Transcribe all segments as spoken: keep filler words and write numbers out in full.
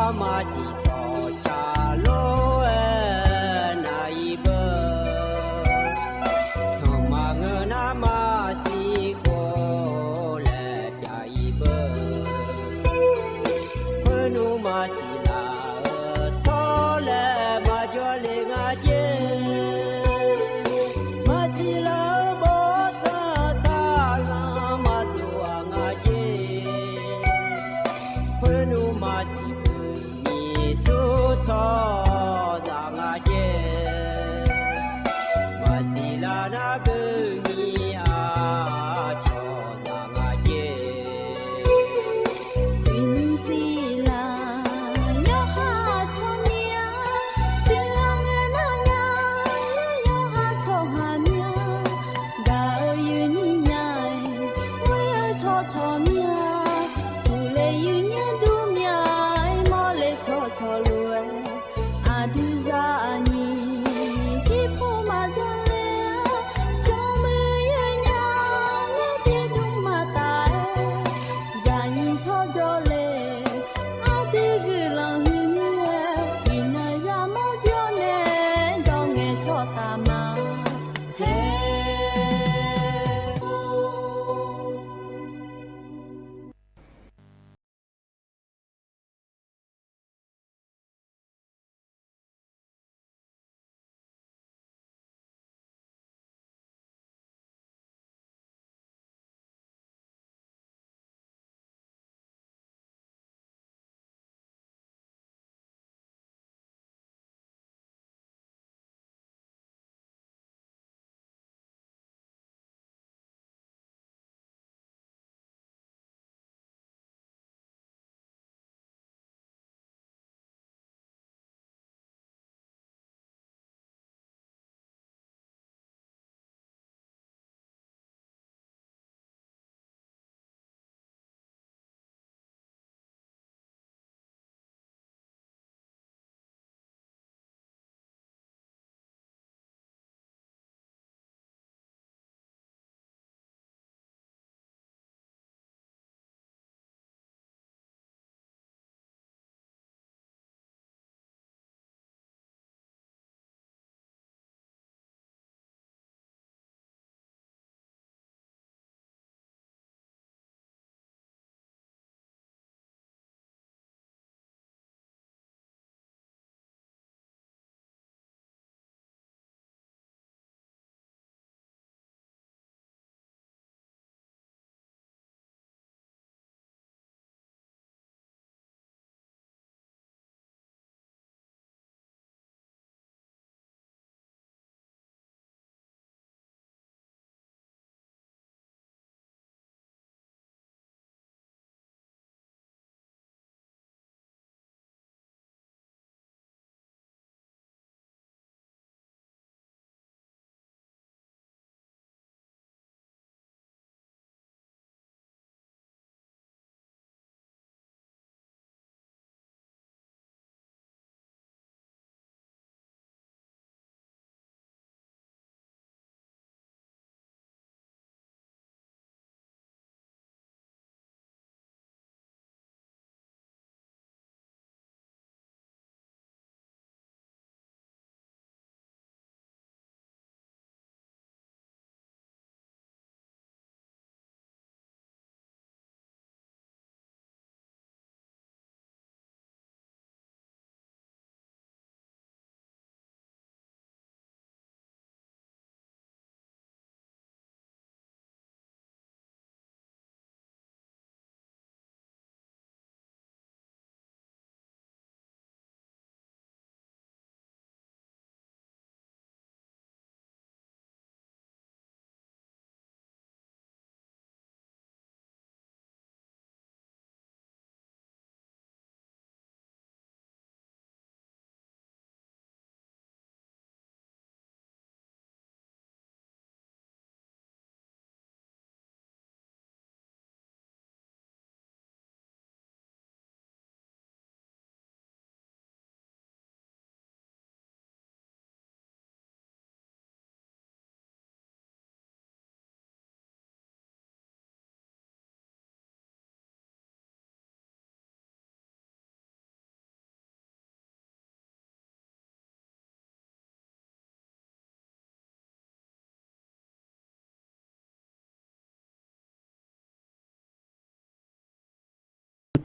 Maqsiq tsawqcaq lor-aer nar-iq beu, sanqma ngeur nar maqsiq khof laer pyav-iq beu. Khoernmr maqsiq laf-euq tsawrlaeq maqjawr le nga jer. Maqsiq laf-euq bawrtsanq saqlanq maqdov-aq nga jer. Khoernmr maqsiq khoermi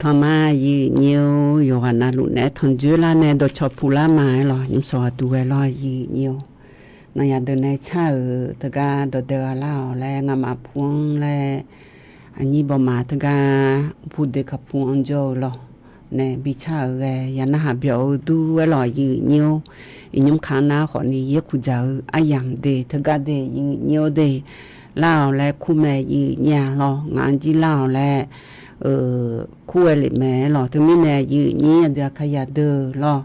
Tanq ma, aqyuif nyir-or, yawqghaq navluf naeq-aer tanqjoer lar nae dawqcawq puq lar ma-aer lawq, nymr sawq aqduq ghae lawr, aqyuif nyir-or. Nawnyaf deuq nae car-euq teugar dawqdae gha lar-awq laer ngamaf pu-anr laer, aqnyir bawqmaf teugar uqpuq deuq kaq pu-anr jawr-eu lawq. Nae bi car-euq ghae ya narhaq byawq-eu dur-aer lawq, aqyuif nyir-or. Iqnymr kaq nar khawfni yaerkuq dzaq-eu aryamq de teugar de, aqyuif nyir-or de. Lar-awq laer kur mae, aqyuif nyir-a lawr, ngaq-anr jir lar-awq laer kur ghae lef mae-aer lawq. Teumirnae aqyuif nyir aqdui aqkaqyaq deuq lawr,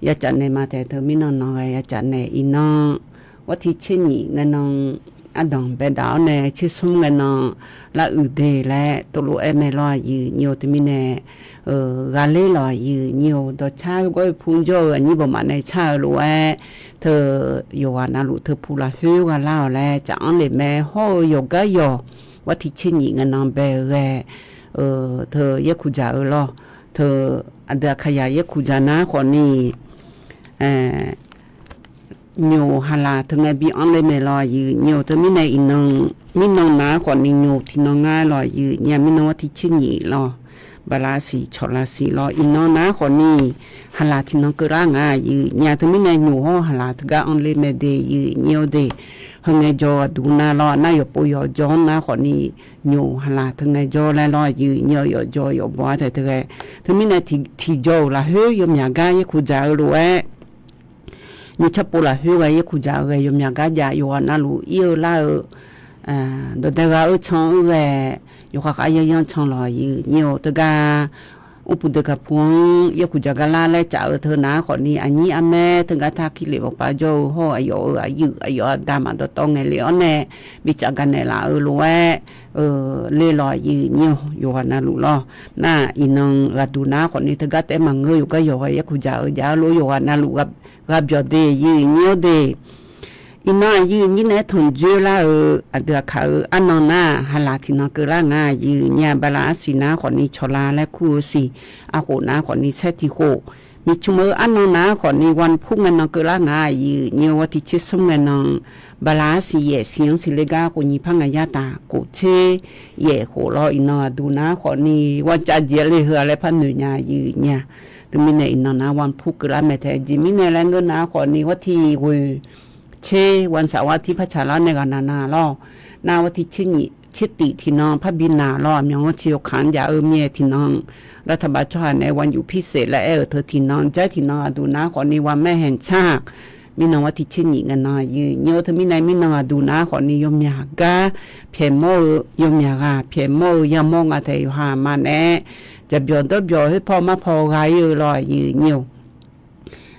ya caf naeq ma taef, teumirnan nan ghae ya caf naeq. Iqnan waqti tser nyif ngae nan ardanq baedaq-awr nae tser smr ngae nan laruiq de laer tovlof-aer mae lawr, aqyuif nyir-or. Teumirnae ghaqler lawq, aqyuif nyir-or. Dawqcar gawr-eu pu jawr-eu aqnyir bawqmaf nae car-eu lof-aer, teu yawqghaq navluf teu pu lafkhoer gha lar-awq laer caf-anr lef mae. Hawr-eu yawqgar yawq, waqti tser nyif ngae nan bae-eu ghae teu yaerkuq dzaq-eu lawr. Teu aqdui aqkaqyaq yaerkuq dzaq nar khawfni nyoq haqlaq teu ngae bi anr le mae lawr, aqyuif nyir-or. Teumirnae iqnan mirnan nar khawfni nyoq tiqnan nga lawr, aqyuif nyir-a. Mirnan waqti tser nyif lawr, bala siq cawq laf siq lawr. Iqnan nar khawfni haqlaq tiqnan keuvlar nga, aqyuif nyir-a. Teumirnae nyoq hawr haqlaq teugar anr le mae de, aqyuif nyir-or de. Heu ngae jawr aqduq nar lawr, nar yawqpov yawqjawr-anr nar khawfni nyoq haqlaq teu ngae jawr laer lawr, aqyuif nyir-or. Yawqjawr yawqbaw-ar taef teu ghae. Teumirnae tiqjawr-euq lafkhoer yawmyaq gar yaerkuq dzaq-eu lof-aer, nymr carpov lafkhoer ghae yaerkuq dzaq-eu ghae yawmyaq gar jav, yawqghaq navluf ir-eu lar-eu dawqdae ghaq-eu can-eu ghae, yawkhav khav yanyan can lawq, aqyuif nyir-or. Teugar uqpuq deuq kaq pu-anr yaerkuq dzaq gar lar laer caf-eu teu nar khawfni aqnyir armaer teugar tar kirlef bawqpav jawr-eu hawr-eu aqyawf-euq aqyuif aqyawf aqda maqdawqtawv ngaeqle-awr nae bi caf gaq naeqlaf-eu lof-aer le lawq, aqyuif nyir-or. Yawqghaq navluf lawr, nar iqnan ghaqduq nar khawfni teugar taef maqngeur, yawqgar yawq ghae yaerkuq dzaq-eu jav-eu lof, yawqghaq navluf gha byawq de, aqyuif nyir-or de. Iqnan aqyuif nyir nae-aer tanqjoer lar-euq aqdui aqkaq-euq arnan nar haqlaq tiqnan keuvlar nga, aqyuif nyir-a. Bala arsiq nar khawfni cawq la laer kur-eu siq, arkhof nar khawfni saer tiq khof, miqcmq-eu arnan nar khawfni wan pur ngae nan keuvlar nga, aqyuif nyir-or. Waqti tser smr ngae nan bala arsiq yaef siq-anr siqle gar khof nyiq par ngaq yar taq khof tser yaef khof lawr. Iqnan aqduq nar khawfni wan cav jeq-aer le heu-a laer par noeq nya, aqyuif nyir-a. Teumirnae iqnan nar wan pur keuvlar mae taef. Aqjeq mirnae laer ngeur nar khawfni waqti ghoeq tser wan saq war tir par tsaq lar nae ghaq naq na lawr. Nar waqti tser nyif tser tif tiqnan par bi naq lawr, aqmyan-anr ciq yawkaq-anr jav-eu myae tiqnan, lar taqbav tsawrhaq nae wan juf pir seq laer aer-euq teu tiqnan, jaer tiqnan aqduq nar khawfni wan maer haeq tsar. Mirnan waqti tser nyif ngae nan, aqyuif nyir-or. Teumirnae mirnan aqduq nar khawfni yawmyaq gar pyaeqmawr-eu, yawmyaq ghaq pyaeqmawr-eu yamawr nga taef, yawqha aqma nae-aer jaqbyawq dawrbyawq khoerpaw marpaw gha ir-eu lawr, aqyuif nyir-or.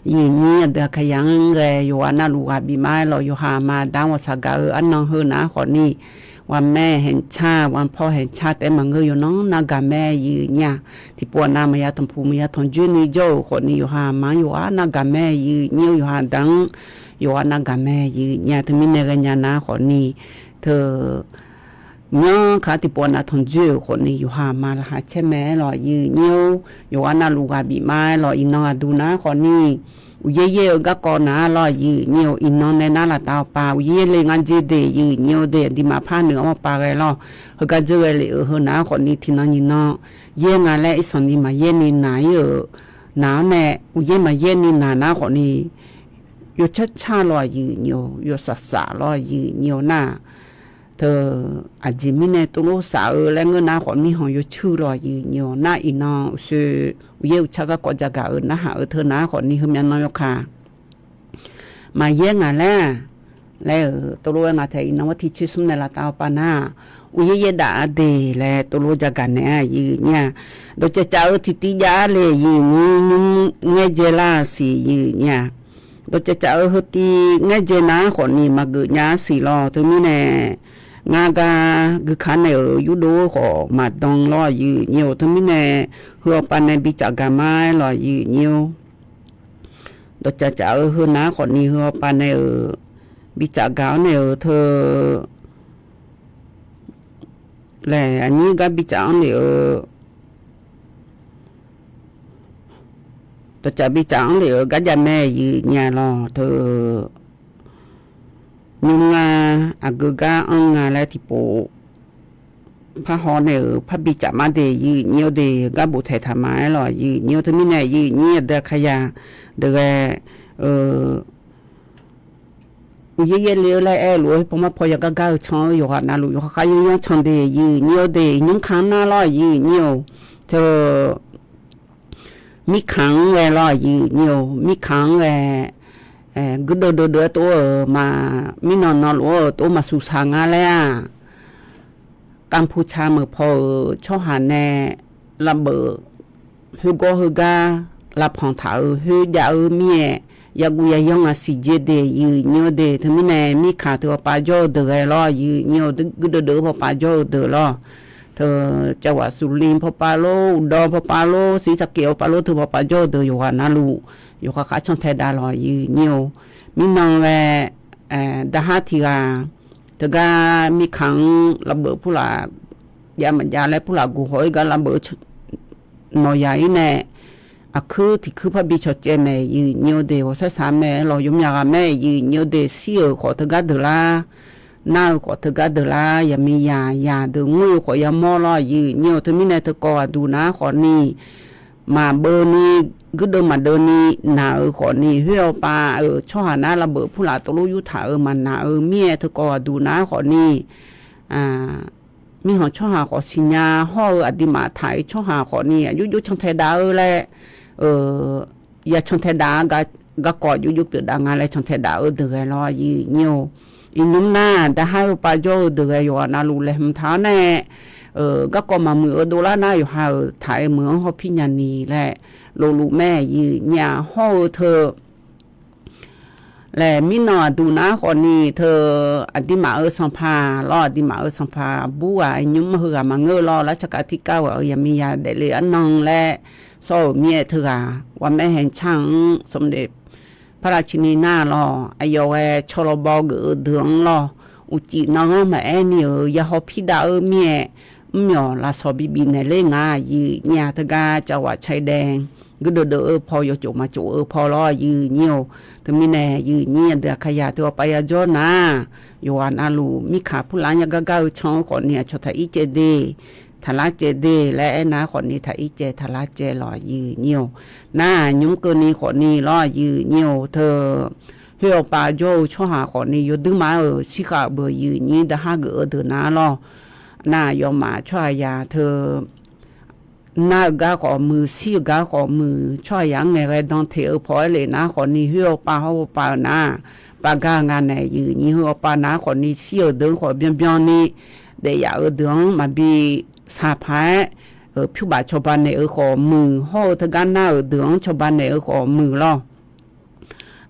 Aqyuif nyir aqdui aqkaqyaq-anr ghae yawqghaq navluf ghaq bif ma-aer lawq, yawqha aqma aqda-anr ghawqshaq gaq-eu arnan heu nar khawfni wan maer haeq tsar, wan paw haeq tsar taef maqngeur, yawqnan nav gaq mae, aqyuif nyir-a. Tiqpov aqnav maqya tanqpuq maqya tanqjoer ni jawr-euq khawfni yawqha aqma-anr yawqghaq nav gaq mae, aqyuif nyir-or. Yawqha aqda-anr yawqghaq nav gaq mae, aqyuif nyir-a. Teumirnae ghaenya nar khawfni teu myanr kaq tiqpov aqnav tanqjoer-euq khawfni yawqha aqma laqkhaq caer mae-aer lawq, aqyuif nyir-or. Yawqghaq navluf ghaq bif ma-aer lawq, iqnan aqduq nar khawfni uqyaer yaer-eu garkawv nar lawr, aqyuif nyir-or. Iqnan nae nar laftav awqpav uqyaer le ngar dzer de, aqyuif nyir-or de, aqduimaf par noeq-anr awqpav ghae lawr. Heugar dzeur ghae lef-euq heu nar khawfni tiqnan nyiqnan yaer nga laer irsanq ni maqyaer ni naq ir-euq nar-anr nae, uqyaer maqyaer ni naq nar khawfni yawcar car lawr, aqyuif nyir-or. Yawsaq saq lawr, aqyuif nyir-or nar. Teu aqjeq mirnae tovlof saf-eu laer ngeur nar khawf mirkhanq yawcuir lawr, aqyuif nyir-or nar. Iqnan uqshoe uqyaer uqcar garkawv jagaq-euq narhaq-euq teu nar khawfni heumyav nan yawkaq maqyaer ngaq laer-aq laer-euq tovlof-aer nga taef. Iqnan war tiq tser smr nae laftav awqpav nar-aq, uqyaer yaer daf-a de laer tovlof jagaq naeq-a, aqyuif nyir-a. Dawqcav caf-eu tiqtiv jav-ar le, aqyuif nyir, nymr ngaerdzae lar siq, aqyuif nyir-a. Dawqcav caf-eu heutiv ngaerdzae nar khawfni maqgeuf nya-ar siq lawr. Teumirnae ngar gar guikaq naeq-euq yurdov-eu khawf maqdan lawr, aqyuif nyir-or. Teumirnae heu awqpav nae bicaf gaq ma-aer lawq, aqyuif nyir-or. Dawqcav caf-eu heu nar khawfni heu awqpav nae-euq bicaf gaq-awr naeq-euq teu laeq aqnyir gar bicaf-anr lef-eu dawqcaf bicaf-anr lef-euq garjav mae, aqyuif nyir-a lawq. Teu nymr nga aqgeu gar anr nga laer tiqpov parhaw nae-euq parbi caf mar de, yif nyir-eu de, gar boftaq taq ma-aer lawq, yif nyir-eu teumirnae yif nyir aqdui aqkaqyaq deuq ghae-eu uqyaer yaerle-eu laer aer-eu lof-aer paw mar paw yagar gar-eu can-eu yawqghaq navluf yawqha kharyanr yanr can de, yif nyir-eu de, iqnymr kaq-anr nar lawr, yif nyir-eu teu mirkaq-anr ghae lawr, yif nyir-eu mirkaq-anr ghae guirdeuv deuv deuv-aer tov-euq ma, mirnan nan lof-aer-euq tov maqsuq saq nga laer-aq, kanpu ca meuq paw-euq tsawrhaq nae lavbeuf khoergawr heugar lavpanq taq-euq khoerjav-eu mir-aer, yaguv yayanr-aq siqjer de, yif nyir-eu de, teumirnae mirkaq teu pawpav jawr-eu deuq ghae lawr, yif nyir-eu guirdeuv deuv-eu pawpav jawr-eu deuq lawr. Teu cavghaq suqlin pawpav lor, uqdawr pawpav lor, siqsaqkeq pawpav lor, teu pawpav jawr-eu deuq yawqghaq navluf yawqha kharcan tae dav lawq, yif nyir-eu mirnan ghae darhar tiq ghaq teugar mirkaq-anr lavbeuf purlaf jav maqjav laer purlaf guq haw-ir gar lavbeuf nawq yaq-ir nae aqkuir tiq kuir parbi cawqcaev mae, yif nyir-eu de, ghawqshar shaq mae lawq, yawmyaq ghaq mae, yif nyir-eu de, shir-euq khawf teugar deuq lar, nar-eu khawf teugar deuq lar, yaqmiqzaq yaq deuq ngoer-eu khawf yamawr lawr, yif nyir-eu teumirnae teukawv aqduq nar khawfni maqbeuv ni, guirdeuv maqdeuv ni, naq-euq khawfni, khoer-awr pav-euq tsawrhaq nar lavbeuf purlaf tov lof yurtaq-euq maqnaq-eu mir-aer teukawv aqduq nar khawfni, mirkhanq tsawrhaq khawf siqnya hawr-eu aqduimaf taq-ir tsawrhaq khawfni aqjox jox cantae dav-eu laer, ya cantae dav-a, garkawv aqjox jox pyeuf dav nga laer cantae dav-eu deuq ghae lawr, yif nyir-eu. Iqnymr nar darhar pawpav jawr-eu deuq ghae yawqghaq navluf laeqhmq taq-awr nae, garkawv maqmuiq-eu dovlar nar yawqha-euq taq-ir meuq-anr hawpir nyani laer lofluf mae, yif nyir-a hawr-eu teu laer mirnan aqduq nar khawfni teu aqduimaf-euq sanqpaq lawr, aqduimaf-euq sanqpaq aqbur ghaq iqnymr heughaq maqngeur-eu lawr, lar tsaqkaq tirkar ghaq-euq yaqmiqzaq daefle arnan laer sawr-euq mir-aer teughaq ghawqmae haeq car-anr smq de parlavciqni nar lawr, aqyawf ghae cawlawbaw geuf-eu deuq-anr lawr, uqcif nanghanr maqaer ni-euq ya hawpir dav-eu mir-aer, mrmyawq lafsawq bibif naeq ler nga, yif nyir-a teugar cavghaq cae dae guirdeuv deuv-eu paw yawcof maqcof-eu paw lawr, yif nyir-eu. Teumirnae yif nyir aqdui aqkaqyaq teu pawpav yajawr nar, yawqghaq navluf mirkaq purlaf-anr yagar gar-eu can-eu khawfni aqcawq taq-ir caev de, taqlar caev de laer aernar khawfni taq-ir caev taqlar caev lawq, yif nyir-eu. Nar nymr keuvni khawfni lawr, yif nyir-eu teu khoer-awr pav jawr-eu tsawrhaq khawfni yawduir ma-euq shirkhav beuq, yif nyir darhar geuf-eu deuq nar lawr. Nar yawmaf tsawrhaqzaq teu nar-euq gar khawf muiq, shir-euq gar khawf muiq, tsawrhaqzaq-anr ngaeqghae dan teq-eu paw-aer lef nar khawfni khoer-awr pav hawr-eu pav-euq nar, pav gar nga nae yif nyir khoer-awr pav nar khawfni shir-euq deuq-anr khawf byanbyan ni daef yaf-euq deuq-anr maqbi saqpaq-aer, pyurbaf cawba naeq-eu khawf muiq, hawr-eu teugar nar-euq deuq-anr cawba naeq-eu khawf muiq lawr.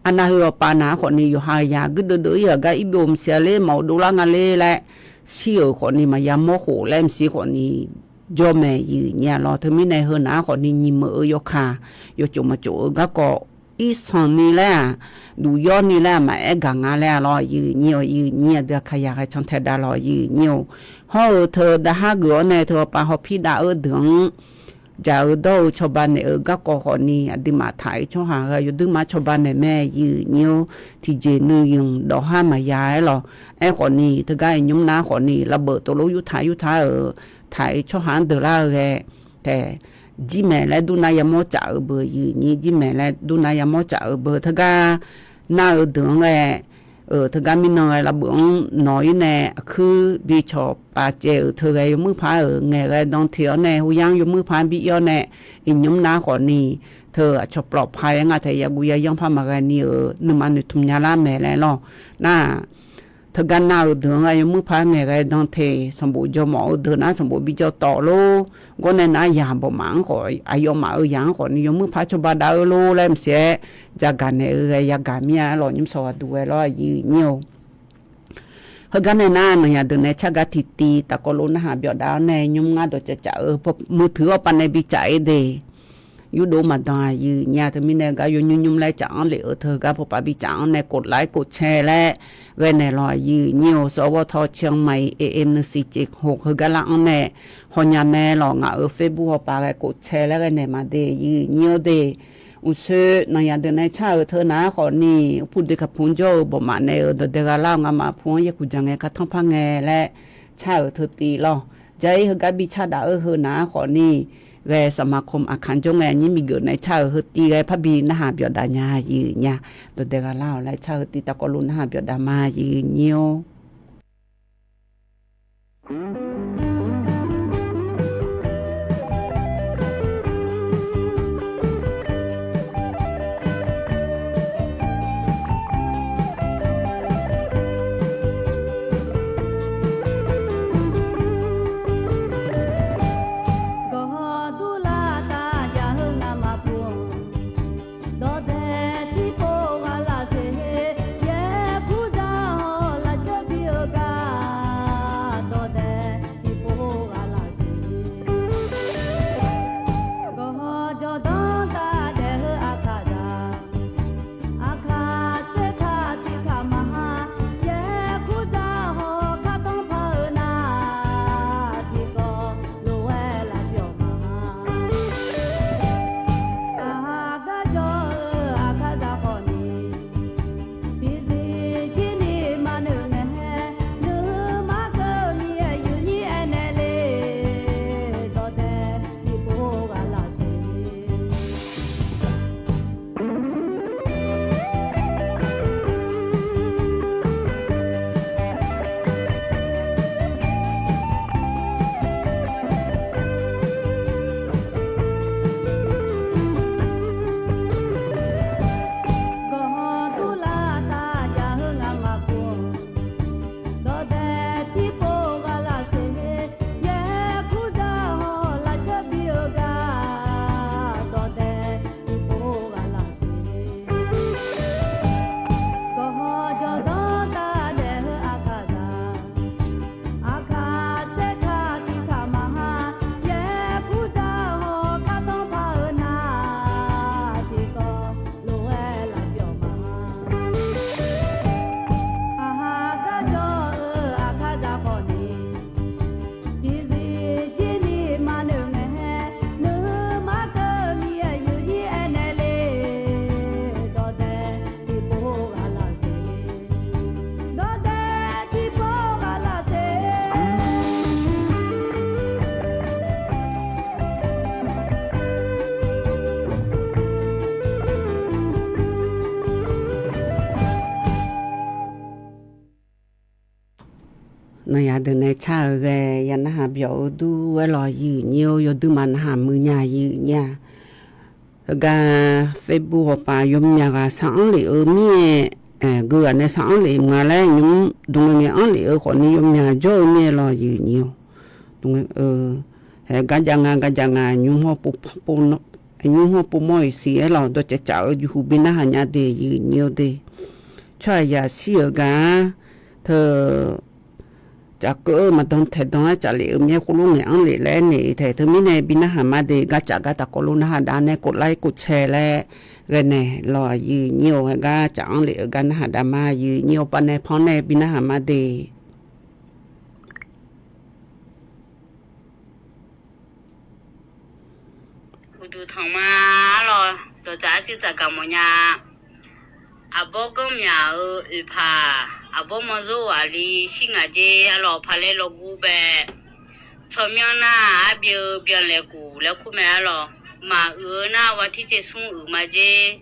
Arnav khoer-awr pav nar khawfni yawqha-euq yaq guirdeuv deuv-ir-euq gar irbyov maqsiq-a ler, maqghov dovlar nga ler laer shir-euq khawfni maqya mawr khof laer maqsiq khawfni jawr mae, yif nyir-a lawr. Teumirnae heu nar khawfni nyiq meuq-eu yawkaq yawcof maqcof-eu garkawv irsanq ni laer-aq, duq yawr ni laer-aq maqaer gaq nga laer-a lawr, yif nyir-eu. Yif nyir aqdui aqkaqyaq ghae can tae dav lawq, yif nyir-eu. Hawr-eu teu darhar geuf-awr nae teu-awr pav hawpir dav-eu deuq-anr jaq-eu dawr-eu cawba naeq-eu garkawv khawfni aqduimaf taq-ir tsawrhaq ghae yawduir ma cawba naeq mae, yif nyir-eu. Tiqjeq nuiyanq dawqhar maqya-aer lawq. Aerkhawfni teugar iqnymr nar khawfni lavbeuf tov lof yurtaq yurtaq-euq taq-ir tsawrhaq-anr deuq lar-eu ghae tae, jir maeq laer dur nar yamawr caf-euq beuq, yif nyir jir maeq laer dur nar yamawr caf-euq beuq teugar nar-eu deuq-anr ghae, teugar mirnan ghae lavbeuf-anr nawq-ir nae aqkuir bi cawq pav caev-euq teu ghae yawmuir paq-euq ngaeqghae dan teq-awr nae hoyar-anr yawmuir paq-anr bi ir-awr nae, iqnymr nar khawfni teu aqcawq plavpaq-aer nga tae yaguv yayanr par maqghae ni-euq nuima noeqtmq nya lar mae laer lawr. Nar teugar nar-eu deuq-anr ghae yawmuir paq ngaeqghae dan teq sanqbof jawrmawf-eu deuq nar sanqbof bi jawr tawf lor. Gawr nae nar yaq bawqmaf-anr khawf aqyawfmaf-euq yaq-anr khawfni yawmuir paq cawba dav-eu lor laer maqsiq-aer jagaq naeq-eu ghae yagaq mir-a lawq, nymr sawq ghaq duq ghae lawr, yif nyir-eu. Heugar nae nar nanyaq deuq nae cargar tiqtiv tafkawv lof narhaq byawf dav-awr nae nymr ngar dawqcav caf-eu muiq teuq-awr pav nae bi caf-ir de. Yurdov maqdan-aq, yif nyir-a teumirnae gar yawnymr nymr laer caf-anr lef-eu teugar pawpav bi caf-anr nae กดไลค์ กดแชร์ laer ghae naeq lawq, yif nyir-eu. สวท เชียงใหม่ เอเอ็ม หนึ่งสี่เจ็ดหก heugar lar-anr nae hawnya mae lawq. Ngaq-euq Facebook hawpav ghae กดแชร์ laer ghae naeq ma de, yif nyir-awr de. Uqsoer nanyaq deuq nae car-euq teu nar khawfni, uqpuq de kaqpu jawr-eu bawqmaf naeq-euq dawqdae gha lar-eu ngamaf pu-anr yakuq jaq ngae katanr par ngae laer car-euq teu tiv lawq. Jar-ir heugar bi car daf-eu heu naq-anr khawfni, ghae สมาคม Aqkaq jawr ngae aqnyir miqgeuf nae car-euq heu tiv ghae parbi narhaq byawf daf nya yuif nya. Dawqdae gha lar-awq laer car-eu tiv tavkawv lof narhaq byawf daf ma yuif nyir-or. Gawqhaw durlar taf jav-eu ngamaf pov, dawqdae tiqpov ghaq lafseuq-e, yaerkurzaq-awr lafcawv bi-eu gar, dawqdae tiqpov ghaq lafseuq-e. Gawqhaw jawrdanr taf daef-eu Aqkaqzaq, Aqkaq tserkaq tiqkaq maqha, yaerkurzaq-awr kartanr par-eu nar, tiqkawv lof-aer laf pyawq ma. Aqha garjawr-eu Aqkaqzaq khawfni, tiqzir jirni maqnoeq ngae, nuima keuvni-aer yufnyir aernaeq le, dawqdae tiqpov ghaq lafseuq-e. Gawqhaw durlar taf jav-eu ngamaf pov, dawqdae tiqpov ghaq lafseuq-e, yaerkurzaq-awr lafcawv bi-eu gar, dawqdae tiqpov ghaq lafseuq-e. Gawqhaw jawrdanr taf daef-eu Aqkaqzaq, Aqkaq tserkaq tiqkaq maqha, yaerkurzaq-awr kartanr par-eu nar, tiqkawv lof-aer laf pyawq ma. Aqha garjawr-eu Aqkaqzaq khawfni, tiqzir jirni maqnoeq ngae, nuima keuvni-aer yufnyir aernaeq le, dawqdae tiqpov ghaq lafseuq-e. Dawqdae tiqpov ghaq lafseuq-e. Nanqyaq deuq nae car-euq ghae ya narhaq byawq-eu dur-aer lawq yuif nyir-or, yawduima narhaq muiq nya yuif nyir-a. Heugar Facebook hawpaf yawmyaq ghaq sar-anr lef-eu mir-aer, gui ghaq nae sar-anr lef mq nga laer nymr dmq ngae ngae anr lef-eu khawfni yawmyaq jawr-eu mir-aer lawq yuif nyir-or. Dmq ngae-eu, hae garjav nga garjav nga nymr hawr pov mawr-iq siq-aer lawq dawqcaev caf-eu jeqhu bi narhaq nya de yuif nyir-or de. Tsawrhaq yaq shir-euq gaq-a, teu cafkeuv-eu maqdan taeqdan-aer caf lef-eu mir-aer khoerlof ngaeq anr lef laer aernaeq-eu tae teumirnae bi narhaq ma de. Garcaf gar taqkawv lof narhaq dav nae กดไลค์ กดแชร์ laer ghae naeq lawq yuif nyir-or. Hae garcaf anr lef-eu gar narhaq dav ma yuif nyir-or, pav nae panr nae bi narhaq ma de. Uqduq tanq ma-ar lawq, dawqtsaf arcuiv tsafgaq mawfnya. Aqbawr ganrmyaq-euq oeqpaq, aqbawr mawrzor aqli shir ngaq jer-ar lawq, paqlaer lawqguv bae. Tsawrmyanr nar arbyan byanlaeq guf laer kur mae-ar lawq. Maquiq-eu nar วันที่ tsersmr uiq ma jer.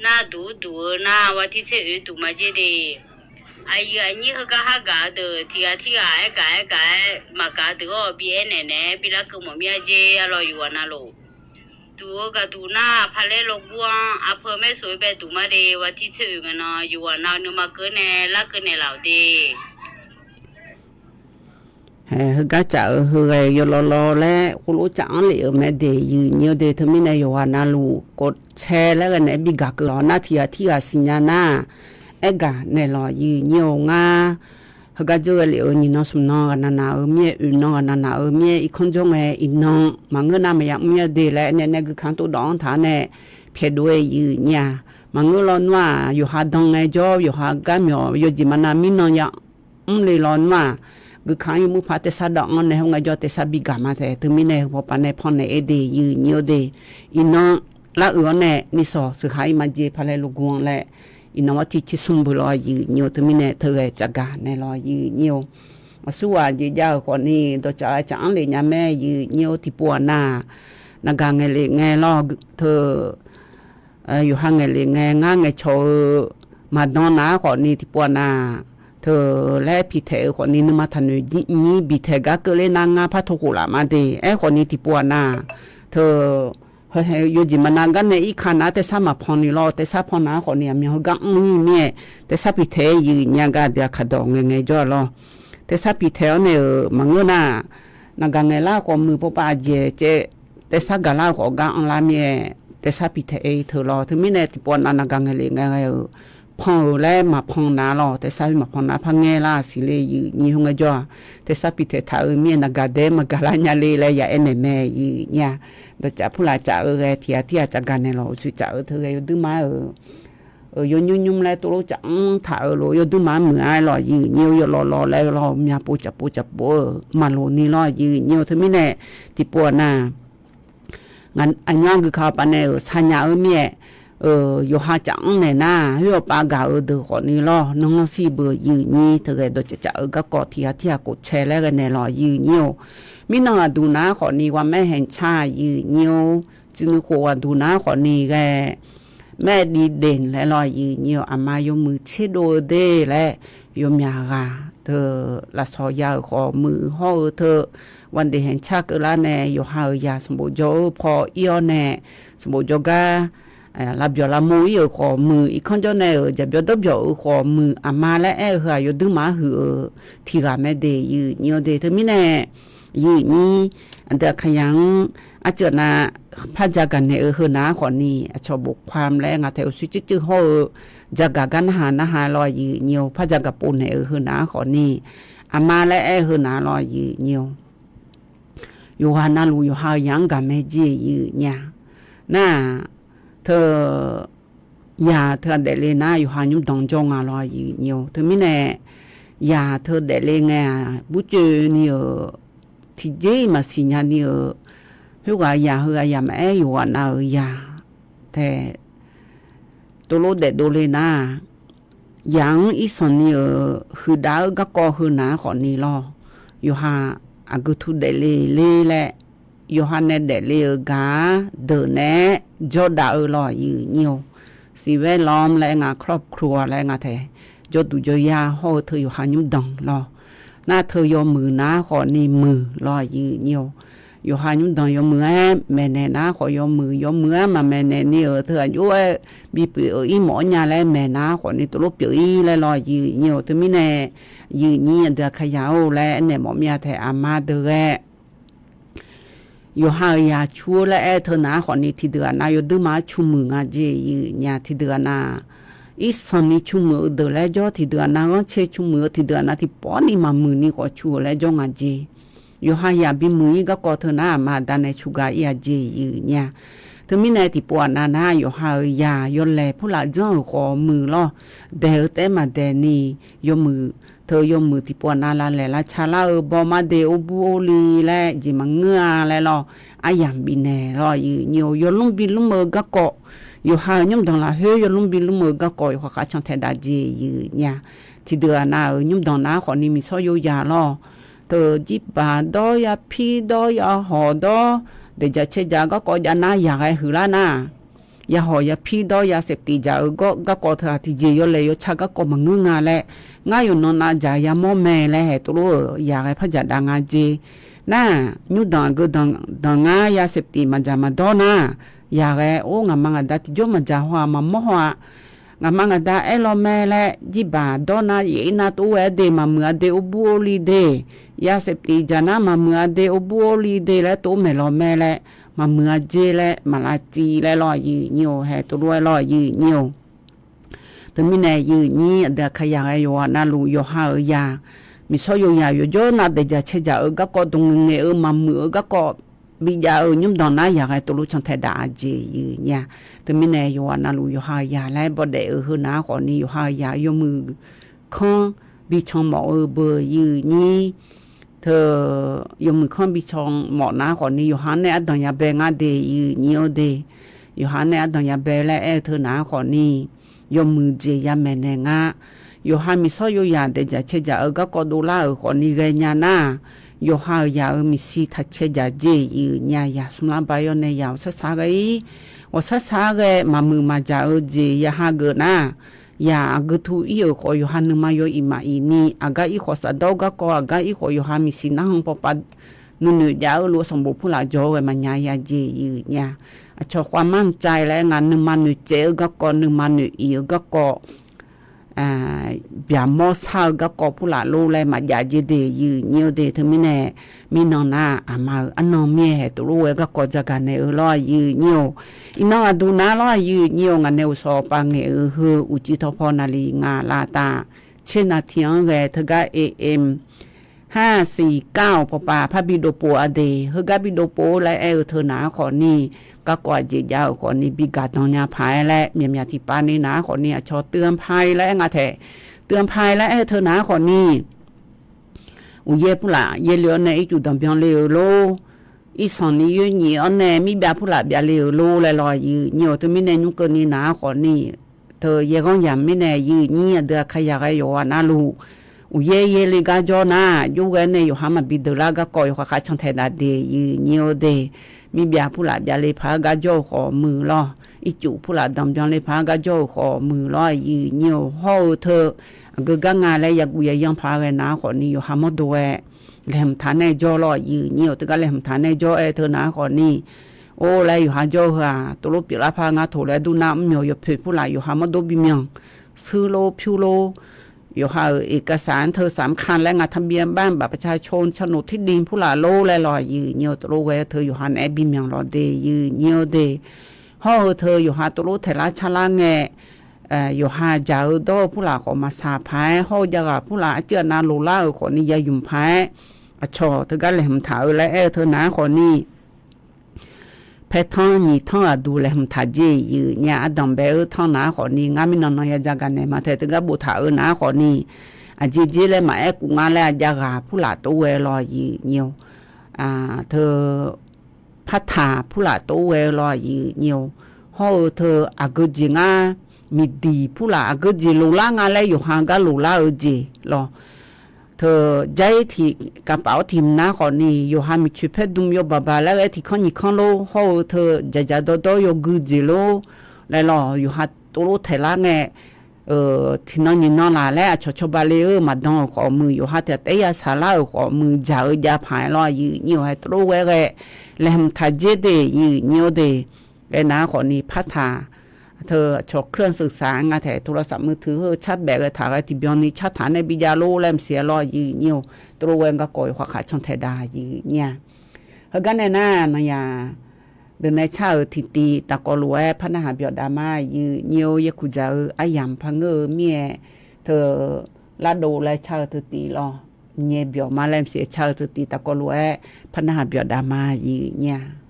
Nar duq-ur duq-eu nar วันที่ tseroeq duq ma jer de. Aqyuif aqnyir heugar har gaq-eu deuq tiqghaq tirghaq aer gaq aer gaq-aer maqgaq-eu deuq-awr bi aernaeq naeq-aer bi larkeuv mawf mir-a jer-ar lawq yawqghaq navluf. Duq-eu gaqduq nar paqlaer lawqguv-anr aqpeu maersuf-eu bae duq ma de. วันที่ tseroeq ngae nan yawqghaq nav nuima keuv nae larkeuv naeqlaf-awq de. Heugar caf-eu heughae-eu yawlaw law laer khoerlof caf-anr lef-euq mae de yuif nyir-or de. Teumirnae yawqghaq navluf กดแชร์ laer ghae naeq-aer bi gaq keuv lawq nar tiqghaq tirghaq siqnya nar aer gaq naeq lawq yuif nyir-or ngar. Heugar dzeur ghae lef-euq nyiq nan smq nan ghaq navnaq-euq mir-aer oeq nan ghaq navnaq-euq mir-aer irkanr jawr ngae iqnan maqngeur nar maqya mr-ir-a de laer aernaeq nae guikaq-anr tov dawq-anr taq-ar nae pyaeqdov-aer yuif nyir-a. Maqngeur lawnmr-aq yawqha dan ngae jawr yawqha gar myawq yawjeq maqnav mirnan ya mr le lawnmr-aq, guikaq-anr yawmuiq paq tersar dawq-anr nae hawr ngae jawr tersar bi gaq ma tae. Teumirnae heupawq paq nae pannaeq-aer de yuif nyir-or de. Iqnan lar uiq-awr nae nisawq sheuqha-ir ma jeq paqlaer lawqguv-anr laer iqnan วันที่ tsersmr beu lawq yuif nyir-or. Teumirnae teughae caf gaq naeq lawq yuif nyir-or. maqsur ghaq jeq jav-euq khawfni dawqtsaf-a tsaf-anr lef nya mae. Yiq nyir-eu tiqpov-aq nav, naqgaq ngaeqlef ngae lawr teu, yawqha ngaeqlef ngae ngar ngaeqcawq-eu maqdan nav-ar khawfni tiqpov-aq nav, teu laer piqtaeq-eu khawfni nuima taqnoeq nyir biqtaeq gar keuvler nar ngar par tov khof laf ma de. Aerkhawfni tiqpov-aq nav, teu, heu yawjeq maqnav gar nae irka nav-ar taesar maqpan ni lawr, taesar pan nav-ar khawfni aqmyan heugar mr-ir mir-aer, taesar piqtaeq-aer yiq nyir-a gar aqdui aqkaq dawq ngaeqngae jawr-a lawr. Taesar piqtaeq-awr nae-euq maqngeur nar, naqgaq ngaeqlar khawf muiq pov pav aqjeq caev, taesar gaqlar khawf gar anrlar mir-aer, taesar piqtaeq-aer teu lawr. Teumirnae tiqpov-aq nav, naqgaq ngaeqlef ngae ghae-euq pan-euq laer maqpan nav lawr, taesar maqpan nav par ngaer lar siqle yiq nyir heu ngaejawr-aq, taesar piqtaeq taq-eu mir-aer naqgaq dae maqgaq lar nya le laer ya aernaeq mae yiq nyir-a. Dawqtsaf purlaf tsaf-eu ghae tiq ghaq tir ghaq tsaf gaq naeq lawq, uqtsoeq tsaf-eu teu ghae yawduirma-aer-euq, yawnyir nymr laer tovlof tsaf-anr taq-eu lof yawduirma-anr muiq-a lawq yiq nyir-eu yawlawv lawv laer lawr myavpov tsafpov tsafpov-eu maqloq ni lawr yiq nyir-eu teumirnae tiqpov-aq nav, aqnymr-anr guikaq-eu paf nae-euq saqnyaf-eu mir-aer, yawqha tsaf-anr naeq nar khoer-awr pav gaq-eu deuq khawfni lawr nanr lanr shir beu yiq nyir teu ghae dawqtsaf tsaf-eu garkawv tiq ghaq tir ghaq khof cae laer ghae naeq lawq yiq nyir-eu. Mirnan aqduq nav-ar khawfni ghawqmaer haeq car yiq nyir-eu, ciqnuiv khof aqduq nav-ar khawfni ghae maer div deq laer lawr yiq nyir-eu, aqma yawmuiq tserdov-eu de laer yawmyaq ghaq teu lafsawq ya-euq khawf muiq hawr-eu teu, ghaq deq haeq car keuvlar nae yawqha-euq yaq sanqbof jawr-eu paw ir-awr nae sanqbof jawrgar lavbyawq lavmov ir-euq khawf muiq, irkanr jawr nae-euq jaqbyawr dawrbyawq-euq khawf muiq, aqma laer aer-eu heu-aq yawduirma-anr huiq-euq tiq ghaq mae de yiq nyir-eu de. Teumirnae yiq nyir aqdui aqkaqyaq-anr arcuiv nav par ja gaq naeq-eu heu nav-ar khawfni aqcawq bof ความ laer ngaq tae uqshoer cuiv cuiv hawr-eu ja gaq gar narhaq narhaq lawr yiq nyir-eu, par ja gaq pov naeq-eu heu nav-ar khawfni aqma laer aer-eu heu nav lawr yiq nyir-eu. Yawqghaq navluf yawqha-euq yaq-anr gaq mae jeq yiq nyir-a. Nar-aq, teu yaq teu-aq daefle nar yawqha nymrdanq jawr nga lawr yiq nyir-eu. Teumirnae yaq teu daefle ngae-aq burcoeni-euq tiqjeq-iq maqsiq nyani-euq khoerghaq yaq heughaq yaq maqaer yawqghaq nav-euq yaq tae tovlof daefdov le nar, yaq-anr irsanq ni-euq huiqdav-eu garkawv heu nav-ar khawfni lawr, yawqha aqgeu tu daefle le laer yawqha nae daefle-euq gaq-ar deuq naeq-aer jawrdav-eu lawr yiq nyir-eu. สิ่งแวดล้อม laer nga ครอบครัว laer nga tae jawrduq jawryar hawr-eu teu yawqha nymrdanq lawr. Nar teu yawmuiq nav-ar khawfni muiq lawr yiq nyir-eu. Yawqha nymrdanq yawmuiq-aer maeqnaeq nar khawf yawmuiq, yawmuiq-aer maqmaeqnaeq ni-euq teu aqjox-aer bipyeuf-eu ir mawf-awr nya laer maeqnav khawfni tovlof pyeuf-ir laer lawr yiq nyir-eu. Teumirnae yiq nyir aqdui aqkaqyaq-or laer aernaeq mawf mir-a tae aqma deuq ghae yawqha-euq yaq cu-eu laer aer-eu teu nav-ar khawfni tiqdeuq-aq nav yawduirma-anr cu muiq nga jeq yiq nyir-a. Tiqdeuq-aq nav irsanq ni cu muiq-eu deuq laer jawr, tiqdeuq-aq nav ghanrcae cu muiq-eu, tiqdeuq-aq nav tiqpawf ni maqmuiq ni khawf cu-euq laer jawr nga jeq. Yawqha yaq bimuiq-ir garkawv teu nar aqma aqda nae cu gaq-ir-a jeq yiq nyir-a. Teumirnae tiqpov-aq nav nar yawqha-euq yaq yawlaeq purlaf janr-euq khawf muiq lawr, daeq-eu taef-aer maqdaeq ni yawmuiq teu yawmuiq tiqpov-aq nav lavlaeq lavca lar-eu baw mar de or bur or li laer jeq maqngeur-a laer lawr, aryamq bifnaeq lawr yiq nyir-eu. Yawlmr bilmr-eu garkawv, yawqha-euq nymrdanq lafkhoer yawlmr bilmr-eu garkawv yawqha khav can taeq dav jeq yiq nyir-a. Tiqdeuq-aq nav-euq nymrdanq nav-ar khawfni miqsawr yo yaq lawr, teu jirbaq dawr yapir dawr yahawq dawr daeqdzaq caerdzaq garkawv jav nar yaq ghae huiqlar nar, yahawq yapir dawr ya saef tif dzaq-eu garkawv teu-aq tiqjeq yawlaeq yawca garkawv maqngeur nga laer, ngar yawqnan navdzaq yamawr mae laer haeq tovlof-euq yaq ghae par dzaq dav nga jeq. Nar nymrdanq aqgeu danq ngar ya saef tif maqdzaq maqdawr nar, yaq ghae or ngaqma ngaqda tiqjawr maqdzaq haw-aq maqmawr haw-aq, ngaqma ngaqda aer law mae laer jirbaq dawr nar yaef-ir nar tov-aer de maqmuiq-a de or bur or li de, ya saef tif dzaq nar maqmuiq-a de or bur or li de laer tov maeq law mae laer, maqmuiq-a jeq laer maqlav civ laer lawr yiq nyir-eu haeq tovlof-aer lawr yiq nyir-eu. Teumirnae yiq nyir aqdui aqkaqyaq ghae yawqghaq navluf yawqha-euq yaq, miqsawr yo yaq yawqjawr nav daeqdzaq caerdzaq-eu garkawv dmq ngaeq ngaeq-eu maqmuiq-eu garkawv bijav-eu nymrdanq nar yaq ghae tovlof can taeq dav-a jeq yiq nyir-a. Teumirnae yawqghaq navluf yawqha-euq yaq laer bawdaef-eu heu nav-ar khawfni yawqha-euq yaq yawmuiq kanr bican mawf-eu beu yiq nyir teu yawmuiq kanr bican mawf nar khawfni yawqha-anr nae ardanq yabae ngar de yiq nyir-eu de. Yawqha-anr nae ardanq yabae laer aer-eu teu nav-ar khawfni yawmuiq jeq yamaeq naeq ngar, yawqha miqsawr yawzaq daeqdzaq cae dzaq-eu garkawv dovlar-euq khawfni ghaenya nar, yawqha-euq yaq-euq miqshi taq cae dzaq jeq yif-euq nya yaq smrlar ba yawr nae yaq awqsar sar ghae-ir, awqsar sar ghae maqmuiq maqjaq-eu jeq ya hageuf nar, yaq aqgeu tu ir-euq khawf yawqha nuima yaw iq maqif ni, aqgar ir khawf safdawr garkawv, aqgar ir khawf yawqha miqshi narhaq pawpav nuinoeq jav-eu lof sanqbof purlaf jawr-eu ghae maqnya ya jeq yif-euq nya. Aqcawq khawf mar-anr cav laer ngaq nuima noeqtsaev-eu garkawv, nuima noeq iq-eu garkawv, byaqmawr shar-eu garkawv purlaf lor laer maqjav jeq de yif-euq nyir-eu de. Teumirnae mirnan nar aqma-euq arnan mir-aer haeq tov lof ghae garkawv jagaq naeq-eu lawr yif-euq nyir-or. Iqnan aqduq nar lawr yif-euq nyir-or, ngaq nae uqshawq pav ngaeq-eu heu uqcif tawqpaw naqli ngaq lavtav tser naqtiq-anr ghae teugar am, har siq kar-awq pawpav parbi dovpov-a de. Heugar bi dovpov-eu laer aer-eu teu naq-ar khawfni, garkawv aqjeq jav-euq khawfni bi gaqdan nya paq-aer laer myaqmyaq tiqpav ni naq-ar khawfni aqcawq teuanr paq-ir laer aer nga taeq. Teuanr paq-ir laer aer-eu teu naq-ar khawfni, uqyaer purlaf yaerle-awr nae ircuf danqbyan le-euq lor. Irsanq ni yoer nyif-awr nae mirbyav purlaf byav le-euq lor laer lawr yif-euq nyir-or. Teumirnae nymr keuvni naq-ar khawfni, teu yaerghanr yamq mirnae yif-euq nyir aqdui aqkar yaq ghae yawqghaq navluf, uqyaer yaerle gar jawr nar, jov ghae nae yawqha maqbi deuq lar garkawv yawqha kharcan taeq daq de yif-euq nyir-or de. Mirbyav purlaf byav le paq-aer gar jawr-eu khawf muiq lawr. Ircuf purlaf danqbyan le paq-aer gar jawr-eu khawf muiq lawr yif-euq nyir-or. Hawr-eu teu aqgeu gar nga laer yaguv yayan paq-aer ghae naq-ar khawfni yawqha mawrdo ghae laeqhmq taq nae jawr lawr yif-euq nyir-or. Teugar laeqhmq taq nae jawr aer teu naq-ar khawfni, or laer yawqha jawr-eu heu-aq tov lof pyeuflar paq nga toq laer dur nar mr myawq yawpoeq purlaf yawqha mawrdo bi myanq, shuir lor pyur lor, yawqha-euq iqkasaq-anr teu saqmr ka laer nga tanqbyan bar baf paqca caw canoq tirdin purlaf lor laer lawr yif-euq nyir-or. Tov lof ghae-eu teu yawqha naeq-aer bi myanq lawq de yif-euq nyir-or de. Hawr-eu teu yawqha tov lof taeqlar carlar ngae, yawqha jaq-eu dawr-eu purlaf khawf maqsaq paq-aer, hawr-eu jav ghaq purlaf arcuiv aqnav loqlar-euq khawfni ya ymq paq-aer, aqcawq teugar laeqhmq taq-eu laer aer-eu teu naq-ar khawfni, paertanr nyiq tanr ghaqduq laeqhmq taq jeq yif-euq nya. Ardanq bae-eu tanr naq-ar khawfni, ngar mirnan nan ya jagaq naeq ma taeq teugar boftaq-eu naq-ar khawfni, aqjeq jer laer maqaer kuf nga laer aqjav ghaq purlaf tov ghae lawr yif-euq nyir-or. Teu partaq purlaf tov ghae lawr yif-euq nyir-or. Hawr-eu teu aqgeu jeq ngar, miqdiq purlaf aqgeu jeq loqlar nga laer yawqha gar loqlar-eu jeq lawr. Teu jair tiq kaqpaf-awr tiq mq nar khawfni, yawqha miqcoeq paer dm yawbaq baq laer ghae tiq kanr nyiq kanr lor. Hawr-eu teu dzaqdzaq dawrdawr yawgui jeq lor laer lawr, yawqha tov lof taeqlar ngae, tiqnan nyiq nan laq laer aqcawq cawba le-eu maqdan-euq khawf muiq, yawqha taef taef ya saqlar-euq khawf muiq, jaq-eu jav paq-aer lawr yif-euq nyir-or. Haer tov lof ghae ghae laeqhmq taq jer de yif-euq nyir-or de. Ghae naq-ar khawfni partaq teu aqcawq เครื่องสื่อสาร nga taeq โทรศัพท์มือถือ heu carbaef ghae taq ghae tiqbyan ni cartaq nae bi jav lor laer maqsiq-aer lawr yif-euq nyir-or. Tov lof ghae garkawv yawqha kharcan taeq daq yif-euq nyir-a. Heugar nae nar nanyaf deuq nae car-euq tiqtiv taqkawv lof-aer par narhaq byawq dav ma yif-euq nyir-or. Yaerkuq dzaq-eu aryamq par ngeur-eu mir-aer teu lardov laer car-eu teu tiv lawr, nyae byawq ma laer maqsiq-aer car-eu teu tiv taqkawv lof-aer par narhaq byawq dav ma yif-euq nyir-a.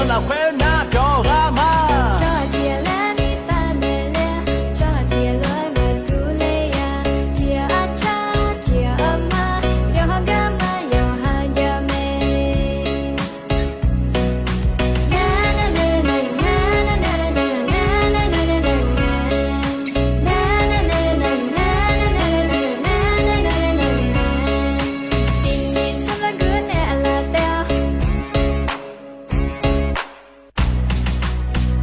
Lafkhoer nar byawq ghaq ma. Tsawrhaq tiq ghaq laer mirtsa maeqle-a, tsawrhaq tiq ghaq lof-aer maqdur le-a, tiq ghaq arcar tiq ghaq arma, yawqha garma yawqha javmae. Tiqnyif smr largur nae aqlaf taef-awr,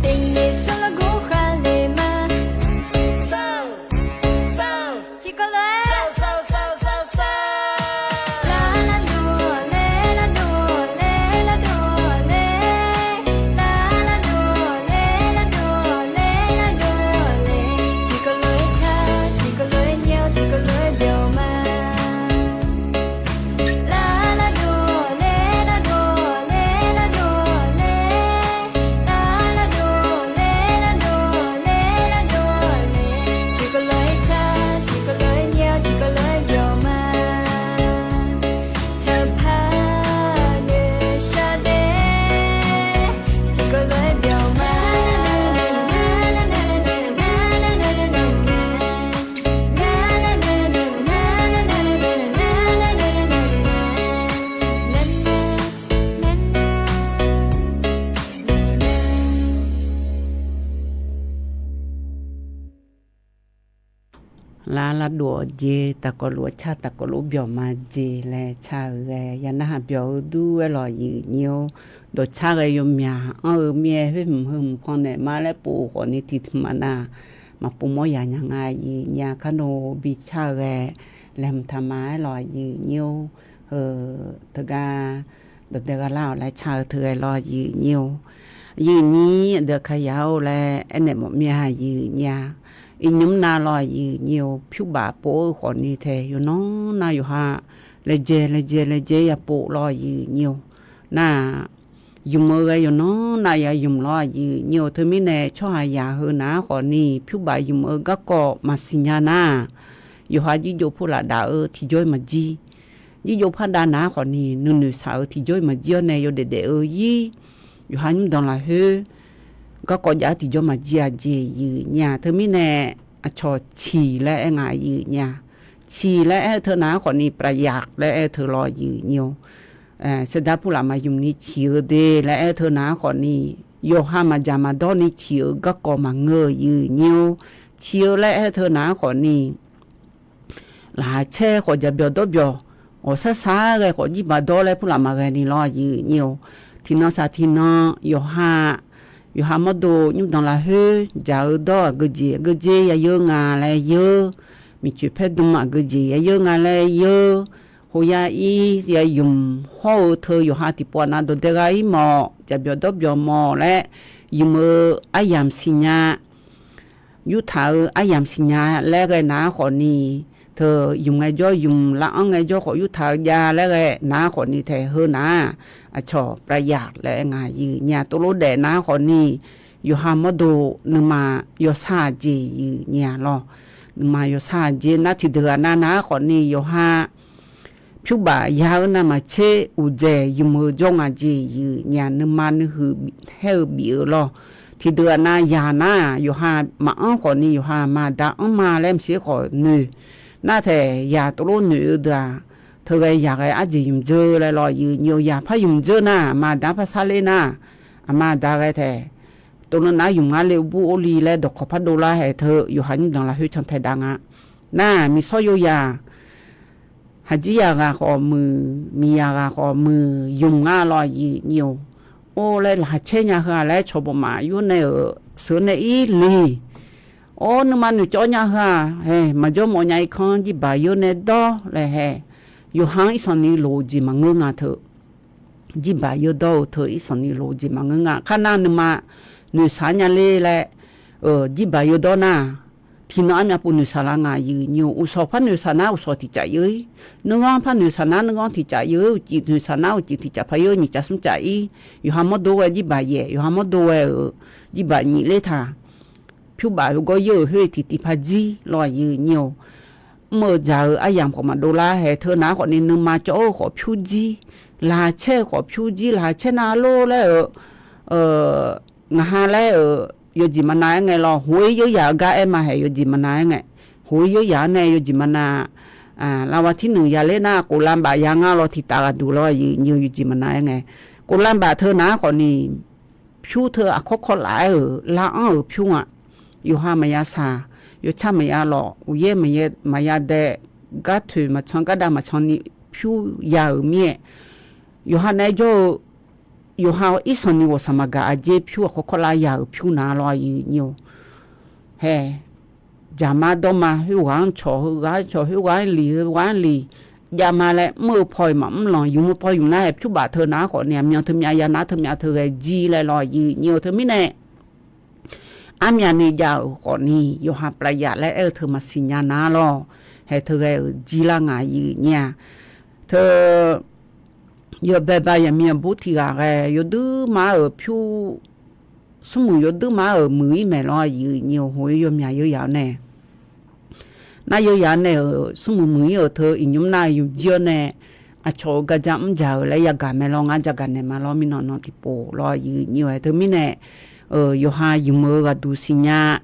tiqnyif smr largur khavle ma. Tiqkawv lof-aer, lar lar dov ler, lar dov ler, lar dov ler, lar lar dov ler, lar dov ler, lar dov ler. Tiqkawv lof-aer car, tiqkawv lof-aer nyae-awr, tiqkawv lof-aer byawq ma. Lar lar dov ler, lar dov ler, lar dov ler, lar lar dov ler, lar dov ler, lar dov ler. Tiqkawv lof-aer car, tiqkawv lof-aer nyae-awr, tiqkawv lof-aer byawq ma. Taqpaq noeqshaq daef, tiqkawv lof-aer byawq ma. Lar lar dov-awr jeq, taqkawv lof-aer car, taqkawv lof byawq ma jeq laer car-eu ghae, ya narhaq byawq-eu dur-aer lawq, aqyuif nyi-or. Dawqcar ghae yawmyaq anr-eu mir-aer, khoer hmq heu hmq pan naeq ma laer pov-eu khawfni tiqtmq-aq nar, maqpov mawr yaq nya nga, aqyuif nyi-a. Karnov bi car-eu ghae laeqhmq taq ma-aer lawq, aqyuif nyi-or. Heu teugar dawqdae gha lar-awq laer car-eu teu ghae lawq, aqyuif nyi-or. Aqyuif nyi, aqdui Aqkaqyaq-or laer aernaeq mawf mir-a, aqyuif nyi-a. Iqnymr nav lawq, aqyuif nyi-or. Pyurbaf pov-eu khawfni tae yawqnan nav yawqha laejae laejae laejae yapov lawq, aqyuif nyi-or. Nar-aq, ymq-eu ghae yawqnan nav ya ymq lawq, aqyuif nyi-or. Teumirnae tsawrhaqzaq heu nav-aer khawfni pyurbaf ymq-eu garkawv maqsiq nya nar, yawqha jirjov purlaf daf-eu tiqjawr-ir maqjir. Jirjov pardav nav-aer khawfni nuinoeq shaq-eu tiqjawr-ir maqjir-awr nae yawdaef daef-eu ir, yawqha nymrdanq lafkhoer garkawv jav-eu tiqjawr maqjir-a jeq, aqyuif nyi-a. Teumirnae aqcawq ciq laer aer nga, aqyuif nyi-a. Ciq laer aer-eu teu nav-aer khawfni ประหยัด laer aer-eu teu lawq, aqyuif nyi-or. Saqdaq purlaf maqymq ni ciq-eu de laer aer-eu teu nav-aer khawfni, yawqha maqdzaq maqdawr ni ciq-eu garkawv maqngeur-eu, aqyuif nyi-or. Ciq-eu laer aer-eu teu nav-aer khawfni, laqkhaq caer khawf jaqbyawq dawrbyawq, ghawqshar shar ghae khawf jirbaq dawr laer purlaf maqghae ni lawq, aqyuif nyi-or. Tiqnan saq tiqnan yawqha, yawqha mawrdo nymrdanq lafkhoer dzaq-eu dawr aqgeujeq aqgeujeq ya yeur nga laer yeur, miqcoeq paer dm aqgeujeq ya yeur nga laer yeur, hoya ir ya ymq hawr-eu teu yawqha tiqpov aqnav dawqdae gha ir mawf, jaqbyawq dawrbyawq mawf laer ymq-eu aryamq siqnya, yurtaq-eu aryamq siqnya laer ghae nav-aer khawfni, teu ymq ngaejawr ymq, lav-anr ngaejawr khawf yurtaq-eu jav laer ghae nav-aer khawfni tae heu nav-aq, aqcawq ประหยัด laer aer nga, aqyuif nyi-a. Tovlov daef nav-aer khawfni, yawqha mawrdo nuima yawshar aqjeq, aqyuif nyi-a lawq. Nuima yawshar aqjeq nar tiqdeuq ghaq nav nav-aer khawfni yawqha pyurbaf ya-eu navmaqtser uqdzaeq ymq-eu jawr nga jeq, aqyuif nyi-a. Nuima nuihuiq haer-eu bif-eu lawq. Tiqdeuq ghaq nav yaq nar-aq, yawqha maqanr khawfni yawqha aqma aqda anrma laer maqsiq khawf noeq. Nar taeq yaq tovlov noeq-eu deuq-aq, teughae yaq ghae arjeq ymq dzeur laer lawq, aqyuif nyi-or. Yaq par ymq dzeur nar, aqma aqda par sarler nar, aqma aqda ghae taeq, tovlov nav-aer ymq ngar le, urbur orli laer dawqkawq par dovlar haeq teu yawqha nymrdanq lafkhoer cantae dav nga. Nar miqsawr yo yaq, haqjir yaq ghaq khawf muiq, miqyaq ghaq khawf muiq, ymq ngar lawq, aqyuif nyi-or. Or laer laqkhaq caer nya heu-aq laer cawq bawqmaf yur nae-euq sheuq nae ir li. Or nuima noeqcawv nya heu-aq, hae, maqjawr mawf nya irkanr jirbaq yeur nae dawr laer hae. Yawqha-anr irsanqni loq-eu jeq maqngeur nga teu. Jirbaq yeur dawr-eu teu irsanqni loq-eu jeq maqngeur nga. Kar nar nuima noeqshaq nya ler laer, jirbaq yeur dawr nar, tiqnan armyav pov noeqshaq lar nga, aqyuif nyi-or. Uqshawq par noeqshaq nar uqshawq tiq caf yeur-ir. Nuighanr par noeqshaq nar nuighanr tiq caf yeur-ir. Uqcif noeqshaq nar uqcif tiq caf par yeur, nyiq caf smr caf ir. Yawqha mawrdo ghae jirbaq yaeq, yawqha mawrdo ghae-euq jirbaq nyif ler taq. Pyurbaf yawgawr yeur-euq khoer tiqtiv par jir lawq, aqyuif nyi-or. Mr-eu dzaq-eu aryamq khawf maqdov lar haeq teu nav-aer khawfni nuima cawv-eu khawf pyur jir, laqkhaq caer-eu khawf pyur jir, laqkhaq caer nar lor laer-euq ngaq ha laer-euq yawjeq maqnav-aer ngae lawr, hoq-ir yawryaq-eu gar aer ma haeq yawjeq maqnav-aer ngae, hoq-ir yawryaq-anr nae yawjeq maqnav. Lavwa tirnuiq yaler nar, koflanbaf ya ngar lawr tiqtaf ghaqduq lawr aqyuif aqnyir-eu yawjeq maqnav-aer ngae, koflanbaf teu naq-anr khawfni pyur teu aqkawr kawrlaf-aer-euq lar-anr-euq pyur nga. Yawqha maqya shaq, yawtsar maqya lawq, uqyaer maqya dae, gartoeq maqcan gardav maqcan ni pyur ya-euq mir-aer, yawqha naeq-aer jawr-eu, yawqha irsanq ni ghawqshaq maqgaq aqjeq pyur aqkawr kawrlar ya-euq pyur naq lawr aqyuif aqnyir-or. Hae, jaqma dawrma khoerghaq-anr cawq, heughaq-anr cawq, khoerghaq-anr liq, heughaq-anr liq, javma laer mr-eu paw-iq maqmr lanq, yumq-eu paw yumq nar haeq pyur baf teu naq-anr khawfni aqmyan teumyav ya nar teumyav teughaq jir laer lawr aqyuif aqnyir-or. Teumirnae armyavni jav-euq khawfni yawqha plavzaf laer aer-eu teu maqsiq nya nar lawr, haeq teughae-euq jir lar ngaq aqyuif aqnyir-a. Teu yawbae ba yaqmiq yaqbur tiq ghaq ghae yawduir mar-euq pyur, smrmuiq yawduir mar-euq muiq-ir maeq lawr aqyuif aqnyir-or, hoq-ir yawmyaq yawya-awr nae. Nar yawya nae-euq smrmuiq muiq-ir-euq teu iqnymr nar yawjir awr nae, aqcawq-euq garja mr jaq-euq laer yagaq mae lawr, ngar jagaq naeq ma lawr, mirnan nan tiqpov lawr aqyuif aqnyir-or. Haeq teumirnae yawqha yumq-eu ghaqduq siqnya,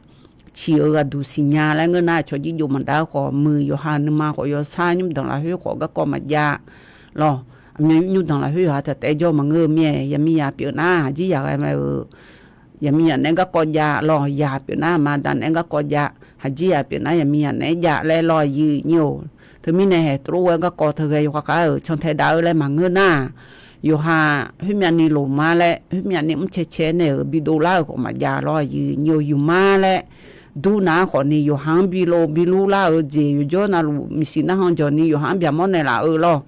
ciq-eu ghaqduq siqnya laer ngeur nar, aqcawq jirjov maqdav-eu khawf muiq, yawqha nuima khawf yawshar nymrdanq lafkhoer khawf garkawv maqjav lawr. Aqmyan nymrdanq lafkhoer yawqha taef taef jawr maqngeur-eu mir-aer, yaqmiqzaq pyeuf nar haqjir yaq ghae mae-euq, yaqmiqzaq naeq-aer garkawv jav lawr, yaq pyeuf nar aqma aqda naeq-aer garkawv jav, haqjir yaq pyeuf nar yaqmiqzaq naeq-aer jav laer lawr aqyuif aqnyir-or. Teumirnae haeq tov lof-aer garkawv teughae yawkhav khav-euq cantae dav-eu laer maqngeur nar, yawqha khoermyavni loq mar laer, khoermyavni mrcae cae nae-euq bidov lar-euq khawf maqjav lawr aqyuif aqnyir-or. Yufmar laer dur nar-anr khawfni yawqha-anr bilov bilur lar-eu jeq yawqjawr navluf miqsiq narhan jawqni yawqha-anr byaqmawr naeqlaf-eu lawr.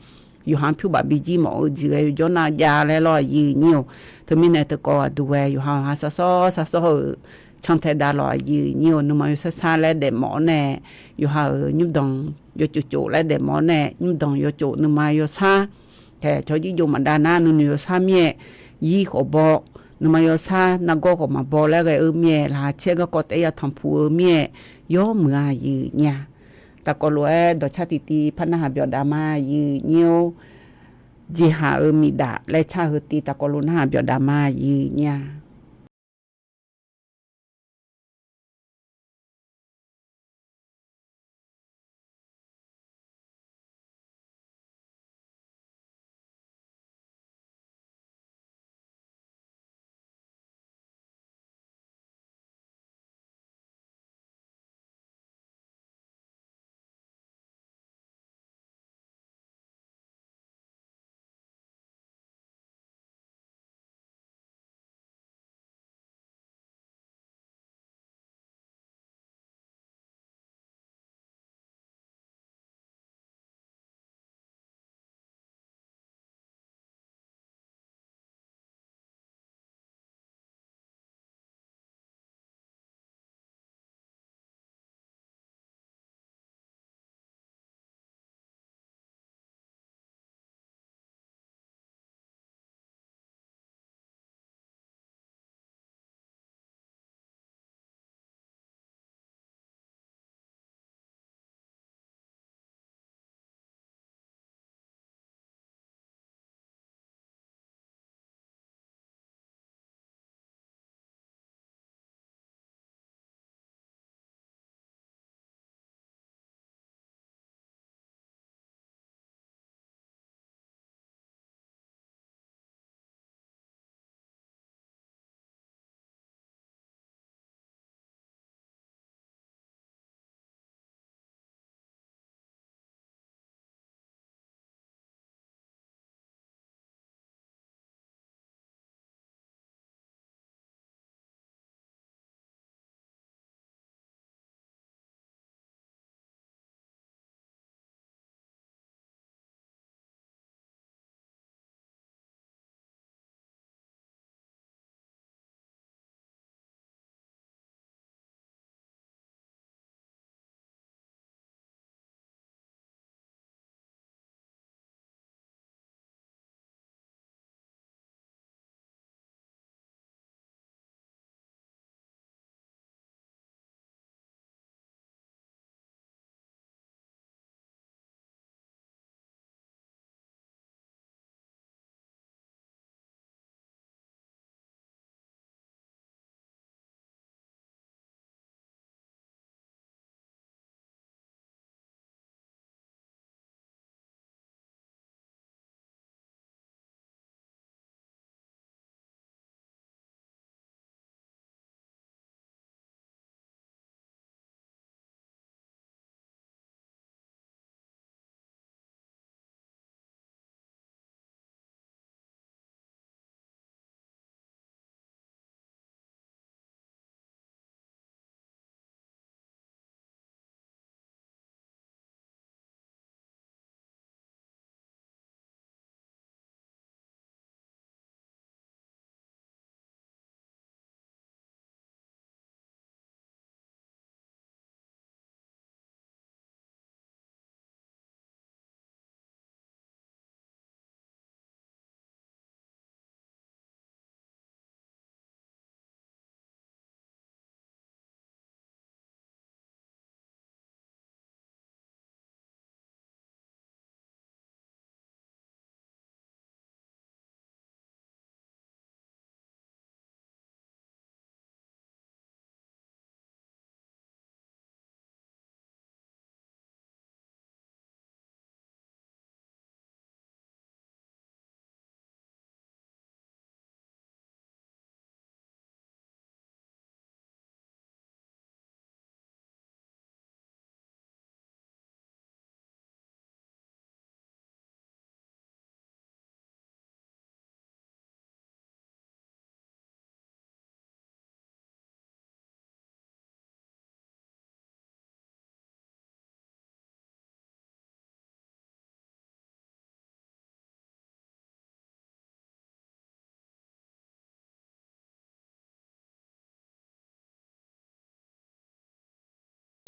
Yawqha-anr pyur baf bijir mawf-eu jeq ghae yawqjawr nar jav laer lawr aqyuif aqnyir-or. Teumirnae teukawv aqduq ghae yawqha-euq ha sar sawr sar sawr-euq cantae dav lawq aqyuif aqnyir-or. Nuima yawshar shar laer daefmawf-awr nae, yawqha-euq nymrdanq yawtsov tsov laer daefmawf-awr nae, nymrdanq yawtsov nuima yawshar taeq cawq jirjov maqdav nar nuinoeq yawshar mir-aer, yir khawf baw, nuima yawshar nargawr khawf maqbaw laer ghae-eu mir-aer, laqkhaq caer garkawv taef-aer yatanq puq-eu mir-aer, yawmuiq-a aqyuif aqnyir-a. Taqkawv lof-aer dawqcar tiqtiv par narhaq byawqdav ma aqyuif aqnyir-or. Jeqhaq-euq miqdaf laer car heu tiv taqkawv lof narhaq byawqdav ma aqyuif aqnyir-a.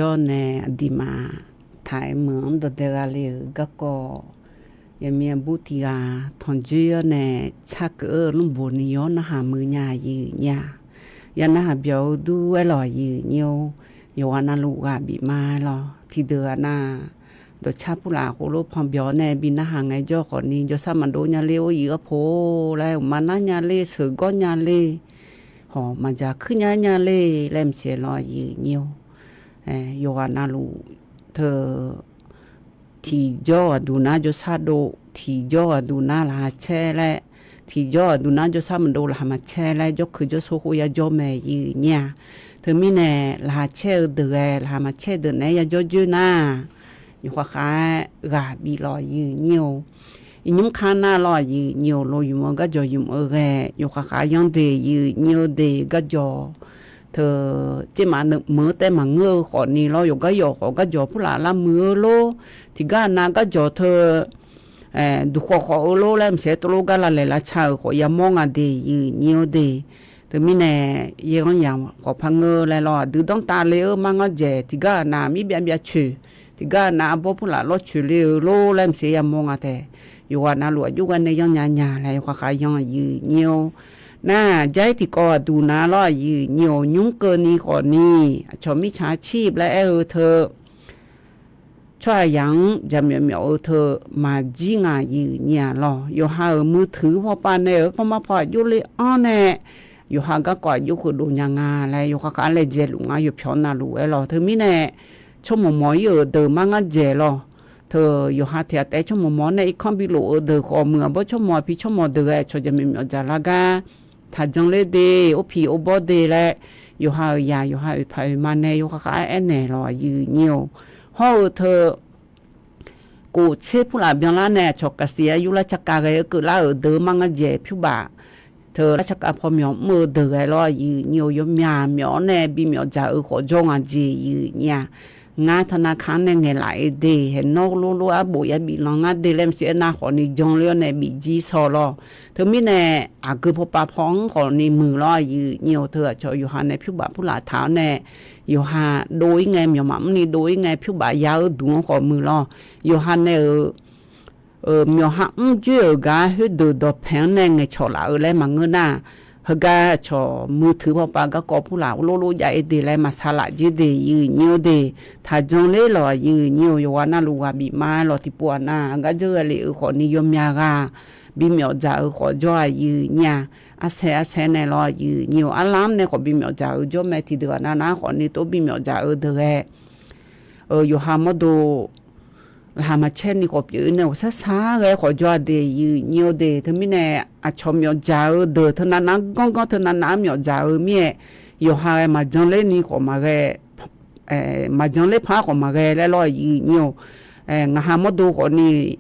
Yawr nae aqduimaf taq-aer meuq-anr dawqdae gha le-euq garkawv, yaqmiq aqbur tiq ghaq tanqjoer-awr nae tsarkeuv-eu lmrboq ni yawr narhaq meuq nya aqyuif nyir-a. Ya narhaq byawq-eu dur-aer lawq aqyuif nyir-or, yawqghaq navluf ghaq bif ma-aer lawq. Tiqdeuq ghaq nav, dawqcar purlaf khoerlof panbyawq-awr nae bi narhaq ngaejawr khawfni, jawrsar maqdov nya ler-or, iq arpoq-or laer, uqma nar nya ler, sheuqgawr nya ler, hawq maqdzaq kuir nya nya ler laer maqsiq lawq aqyuif nyir-or. Yawqghaq navluf teu tiqjawr ghaqduq nar jawrsar dov, tiqjawr ghaqduq nar laqkhaq caer laer, tiqjawr ghaqduq nar jawrsar maqdov laqkhaq maqcaer laer jawrkeuq jawrshor khof yajawr mae aqyuif nyir-a. Teumirnae laqkhaq caer-eu deuq ghae, laqkhaq maqcaer deuq naeq-aer yajawr joer nar, yawqkhaq khaq-aer ghaq bif lawq aqyuif nyir-or. Iqnymr kar nar lawq aqyuif nyir-or, lo ymq-eu garjawq ymq-eu ghae, yawqkhaq khaq yanr de aqyuif nyir-or de garjawq. Teu, tsermaf meuq-eu taev maqngeur-eu khawfni lawr, yawqgar yawq khawf garjawq purlaf lar muiq-eu lor. Tiqgar nav garjawq teu, duqkhawf khawf-eu lor laer maqsiq-aer tovlof gar lavlaeq lavca-euq khawf yamawr nga de aqyuif nyir-or de. Teumirnae, yaer ghanr yamq khawf par ngeur laer lawr, aqdui danrtav le-eu mar ngar dzaeq, tiqgar nav mir byav byav coeq, tiqgar nav arbawr purlaf lawr coeq le-eu lor laer maqsiq yamawr nga tae. Yawqghaq navluf aqjox gar nae yanr nya nya laer yawqkhaq khaq yanr aqyuif nyir-or. Nar, jar-ir tiqkawv aqduq nav lawr aqyuif nyir-or, nymr keuvni khawfni, aqcawq mirtsaq cir laer aer-eu teu, tsawrhaqzaq-anr jaqmyawf myawf-eu teu maqjir nga aqyuif nyir-a lawq. Yawqha-euq muiq teuq-eu pawpav nae-euq panmar paw aqjox le-anr nae, yawqha garkawv aqjox kheudov nya nga laer yawqkhaq khaq-aer laejae luf ngar yawpyawq navluf-aer lawq. Teumirnae, tsawrmawq mawq-ir-euq deuq mar ngar dzaeq lawq. Teu, yawqha tiq ghaq taef-aer tsawrmawq mawq-awr nae irkanr bilof-eu deuq khawf muiq, aqbawr tsawrmawq aqpi tsawrmawq deuq ghae aqcawq jaqmyawf myawf dzaq lar gar taq jan ler de, or piq or bawr de laer, yawqha-euq yaq yawqha oeqpaq oeqma nae yawqkhaq khaq-aer aernaeq lawq aqyuif nyir-or. Hawr-eu teu, kof tser purlaf byanlar nae aqcawq kaqsiq-aer yurlar carkav ghae-eu keuvlar-euq deuq mar ngar dzaeq pyurbaf teu lar carkav pawmyawf mr-eu deuq ghae lawr aqyuif nyir-or, yawmyaq myawf-awr nae bimyawf dzaq-eu khawf jawr nga jeq aqyuif nyir-a. Ngar taqnav kaq-anr nae ngaeqlaf-eu de, haeqnawr lof lof arbof yabif lan ngar de laer maqsiq aernar khawfni jan ler-awr nae bif jir shaw lawr. Teumirnae, aqgeu pawpav paw-anr khawfni muiq lawr aqyuif nyir-or, teu aqcawq yawqha nae pyurbaf purlaf taq-awr nae, yawqha dov-ir ngae, myawqmaf mrni dov-ir ngae pyurbaf ya-eu duq-anr khawf muiq lawr. Yawqha nae-euq myawqha mr joer-euq gar khoerdeuq dawqpaeq-anr nae ngaeqcawq laf-eu laer maqngeur nar, heugar aqcawq muiq teuq pawpav garkawv purlaf lof lof jav-ir de laer maqsaq laf jer de aqyuif nyir-or de. Taq jan ler lawq aqyuif nyir-or, yawqghaq navluf ghaq bif ma-aer lawq. Tiqpov aqnav aqgar dzeur ghae lef-eu khawfni yawmyaq ghaq bimyawf dzaq-eu khawf jawr aqyuif nyir-a. Arsaer arsaer nae lawr aqyuif nyir-or, arlamr nae khawf bimyawf dzaq-eu jawr mae. Tiqdeuq aqnav nar khawfni tov bimyawf dzaq-eu deuq ghae, yawqha mawrdo laqkhaq maqcaer ni khawf pyeuf-ir nae ghawqshar shar ghae khawf jawr-a de aqyuif nyir-or de. Teumirnae, aqcawq myawf dzaq-eu deuq teunav nav-anr ganr ganr teunav nav-anr myawf dzaq-eu mir-aer, yawqha ghae maqjan ler ni khawf maqghae, maqjan ler par khawf maqghae laer lawr aqyuif nyir-or. Ngaqha mawrdo khawfni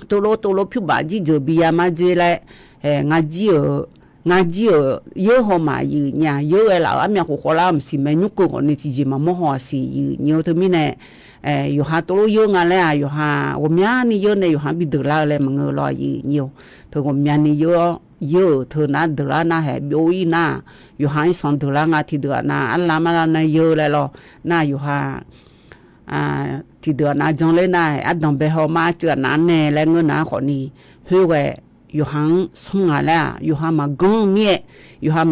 tovlof tovlof pyurbaf jirjeuq bi ya mar dzer laer, ngar jir-euq, ngar jir-euq yeur haw maqyuif nyir-a. Yeur ghae laf-euq armyav khof khawvlar-eu maqsiq mae. Nymr keuv khawfni tiqjeq maqmawr haw aqsiq aqyuif nyir-or. Teumirnae, yawqha tovlof yeur nga laer-aq, yawqha ghawqmyani yeur nae yawqha bi deuq lar-eu laer maqngeur lawr aqyuif nyir-or. Teu ghawqmyani yeur-awr yeur-euq teunav deuq lar nar haeq byov-ir nar, yawqha irsanq deuq lar nga. Tiqdeuq aqnav arlamr arlamr nae yeur laer lawr nar yawqha tiqdeuq aqnav jan ler nar-aer ardanq bae haw mar arcuiv aqnav-anr nae laer ngeur nar khawfni, khoerghae yawqha-anr smr nga laer-aq, yawqha maqganr-eu mir-aer, yawqha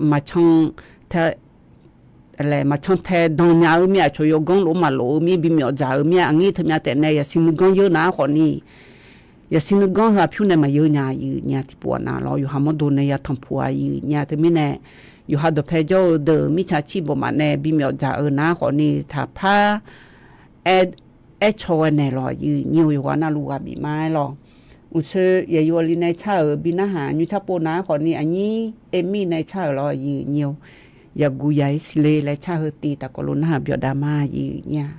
maqcan tae, maqcan tae dan nya-eu mir-aer, aqcawq yawganr lof maqlof-eu mir-aer bimyawf dzaq-eu mir-aer, aqnyir teumirnae taef nae yasiq nuiganr yeur nar khawfni, yasiq nuiganr heu aqpyur nae maqyeur nya aqyuif nyir-a. Tiqpov aqnav lawr yawqha mawrdo nae yatanq puq aqyuif nyir-a. Teumirnae, yawqha dawqpae jawr-eu deuq mirtsaq cir bawq maf nae bimyawf dzaq-eu nar khawfni taqpar aer, aer caw ghae naeq lawq aqyuif nyir-or, yawqghaq navluf ghaq bif ma-aer lawq. Uqsoe yaeq yawf li nae car-euq bi narhaq nymr carpov nar khawfni aqnyir Amy nae car-euq lawr aqyuif nyir-or, yaqguq yaq-ir siqle laer car heu tiv taqkawv lof narhaq byawqdav ma aqyuif nyir-a.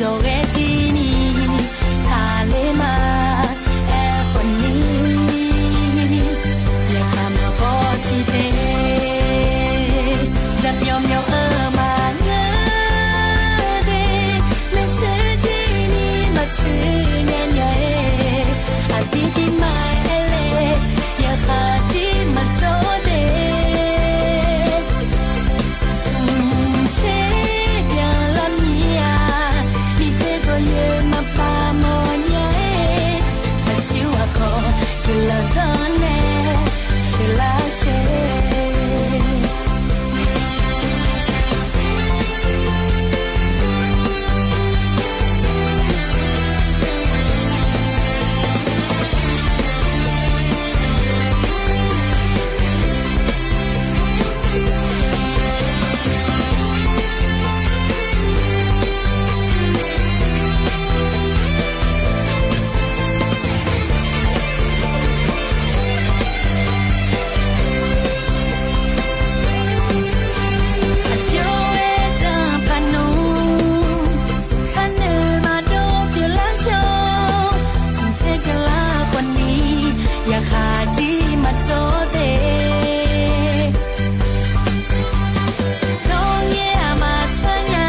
Dawqghae tiqni taqler ma. Aerkhawf ni, yaqkhaq maqbaw siq de. Zaqmyawf myawf-eu maqngeur de. Maershuir tiqni maqshuir nya nya-aer, aqdir tirma-aer laer, yaqkhaq tiq maqdzawr de. Smqtser byanlar mir-aq, miqdzae gawqyoeq maqpav mawrnya-aer, aqsur aqkhawf guiqlanq tanr nae sheuqlar shae. Aqjox-aer danqpaq nmr, sharnoeq maqdov pyeuflar shawr, smqtser byanlar khawfni, yaqkhaq tiq maqdzawr de. Dawrngae-aq maqsar nya,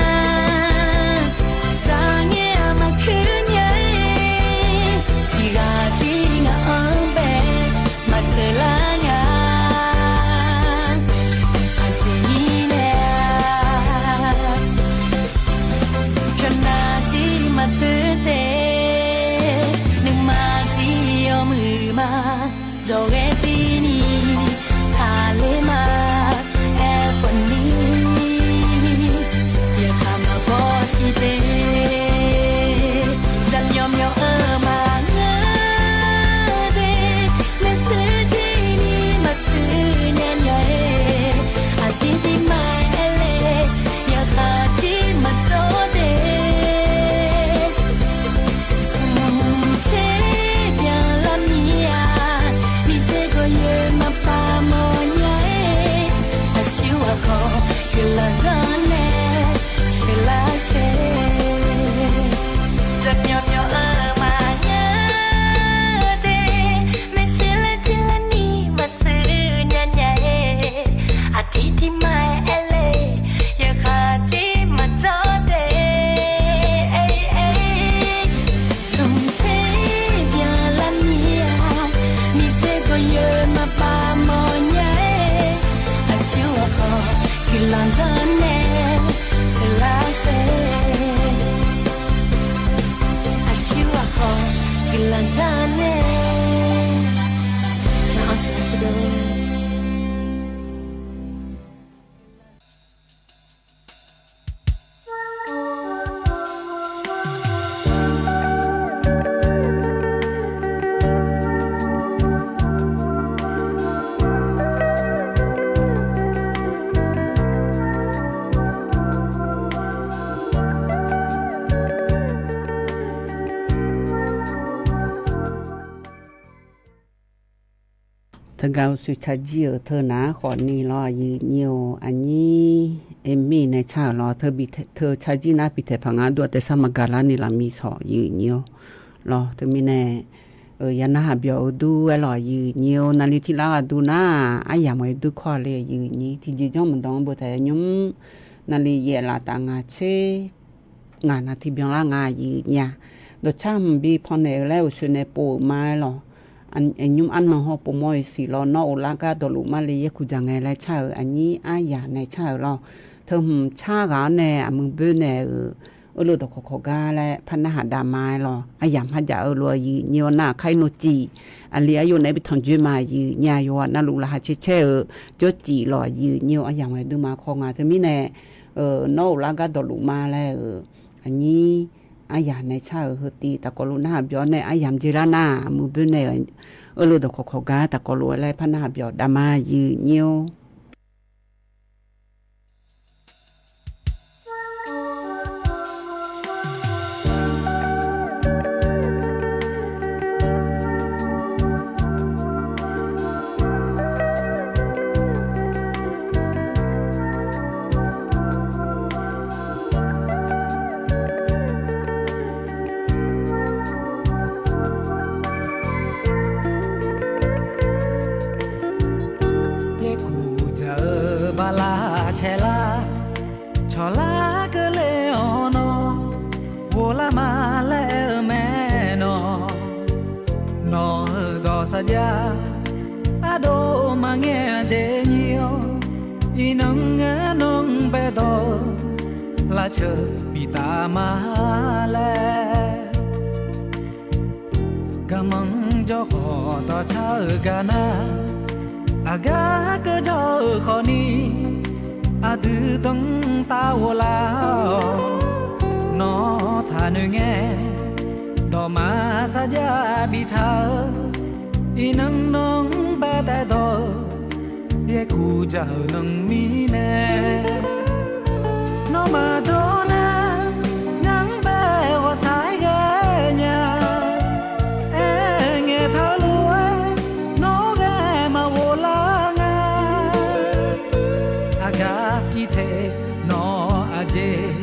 daqngae-aq maqkuir nya-aer, tiqghaq tir ngaq-anr bae maqsheuqlar nya. Aqjeq mirnae-a, pyawqnav tir maqdoer de, nuima tir yawmuiq ma. Dawqghae tiqni taqler ma. Aerkhawf ni, yaqkhaq maqbaw siq de. Zaqmyawf myawf-eu maqngeur de, maershuir tiqni maqshuir nya nya-aer, aqdir tirma-aer laer, yaqkhaq tir maqdzawr de. Smqtser byanlar mir-aq, miqdzae gawqyoeq maqpav mawrnya-aer, aqsur aqkhawf guiqlanq tanr nae sheuqlar shae. Zaqmyawf myawf-eu maqngeur de, maershuir laer tirlar ni maqshuir nya nya-aer, aqdir tirma-aer laer, yaqkhaq tir maqdzawr de. Smqtser byanlar mir-aq, miqdzae gawqyoeq maqpav mawrnya-aer, aqsur aqkhawf guiqlanq tanr nae sheuqlar shae. Aqsur aqkhawf guiqlanq tanr nae, naqanr sheuqlar shae de. Teugar uqshoe carjir-euq teu nar khawfni lawr, aqyuif nyir-or, aqnyir Aqmir nae car-euq lawr, teu carjir nar bitaeq paq nga dur-a taef sar maqgaq larni lafmi sawq, aqyuif nyir-or. Lawr, teumirnae, ya narhaq byawq-eu dur-aer lawq, aqyuif nyir-or. Naqli tiq lar ghaq dur nar, aryamq-aer dur kawr-a le, aqyuif nyir. Tiqjeq janr maqdan-anr boftaq-aer nymr, naqli yaef laf taf ngaq tser ngaq nav tiq byanlar nga, aqyuif nyir-a. Dawqcar hmq bi pannaeq-eu laer uqshoe nae pov-euq ma-aer lawq. Nymr arnan hawr povmawr-iq siq lawr, nawr of lar gar dawqluf ma le, yaerkuq dzaq ngae laer car-euq aqnyir aryamq nae car-euq lawr. Teu hmq car ghaq-anr nae aqmuiq boer naeq-euq, eurluf dawqkawq kawq gar laer par narhaq dav ma-aer lawq. Aryamq har jaf-eu lof-aer, aqyuif nyir-or, nar aqkar ir nmr ciq, aqli aqyawf naeq-aer bi tanq joer ma, aqyuif nyir-a. Yawqghaq navluf laqkhaq caer caer-eu jawrcif lawq, aqyuif nyir-or, aryamq-aer dur ma kawr nga. Teumirnae, nawr of lar gar dawqluf ma laer-euq aqnyir aryamq nae car-euq heu tiv taqkawv luf narhaq byawq-awr nae, aryamq jeq lar nar aqmuiq boer naeq-euq, eurluf dawqkawq kawq gar taqkawv luf-aer laer par narhaq byawq dav ma, aqyuif nyir-or. Ghoflar ma laer aer-eu mae nawq. Nawq-euq dawq sarjax ardov maqngae aqjeq nyir-awr, iqnan ngar nanr baedawq-eu lavceuq biftaf ma laer. Garmanr jawrkhawf dawqcar-euq gar nar, aqgar keuvjawr-euq khawfni, aqdui danrtav ghoflar-awq. Nawr taqnoeq ngae, dawqma sarjax biftaq-eu, iqnan nanr baedaef dawq-eu, yaerkuq dzaq-euq nan mirnae. Nawmaf jawr nar, ngar-anr bae ghawqshaq-aer ghae nya. Aer ngaeq taq-eu lof-aer, nawr ghae maqghoflar nga. Aqgaf irtaeq nawq aqjeq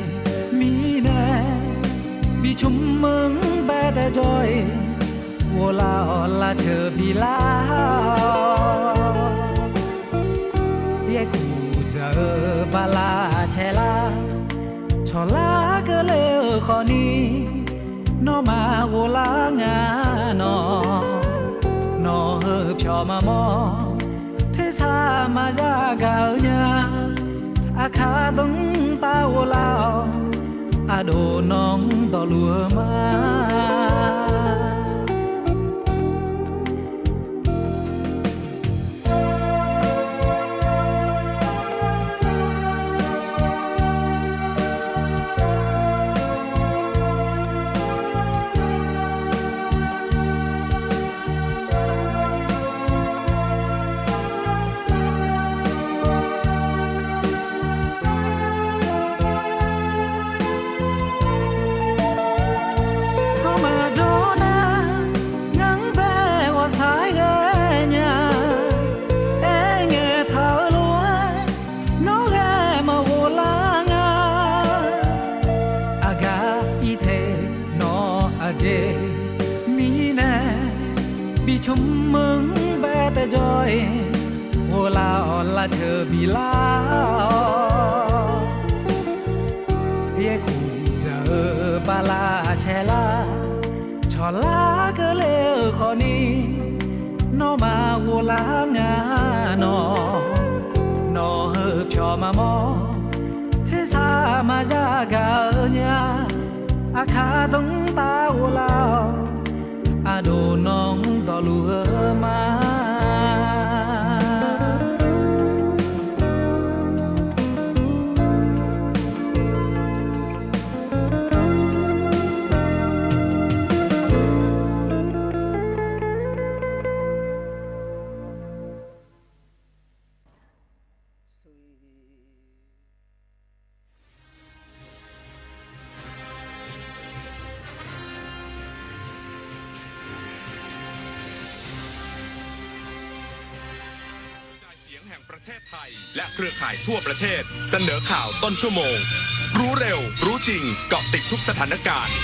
mirnae, bicmr-anr baedaef jawr-iq, ghoflar-awq lavceuq bilar-awq. Yaerkuq dzaq-eu bala caelar, cawqlar keuvle-euq khawfni, nawmaf ghoflar nga nawq. Nawq-euq pyawq maqmawr, tersar maqya gaq-eu nya. Aqkar danrtav ghoflar-awq, aqdov nanr dawqluf-eu ma. Nawmaf jawr nar, ngar-anr bae ghawqshaq-aer ghae nya. Aer ngaeq taq-eu lof-aer, nawr ghae maqghoflar nga. Aqgaf irtaeq nawq aqjeq mirnae, bicmr-anr baedaef jawr-iq, ghoflar-awq lavceuq bilar-awq. Yaerkuq dzaq-eu bala caelar, cawqlar keuvle-euq khawfni, nawmaf ghoflar nga nawq. Nawq-euq pyawq maqmawr, tersar maqya gaq-eu nya. Aqkar danrtav ghoflar-awq, aqdov nanr dawqluf-eu ma. เสียงแห่งประเทศไทย และเครือข่ายทั่วประเทศ เสนอข่าวต้นชั่วโมง รู้เร็ว รู้จริง เกาะติดทุกสถานการณ์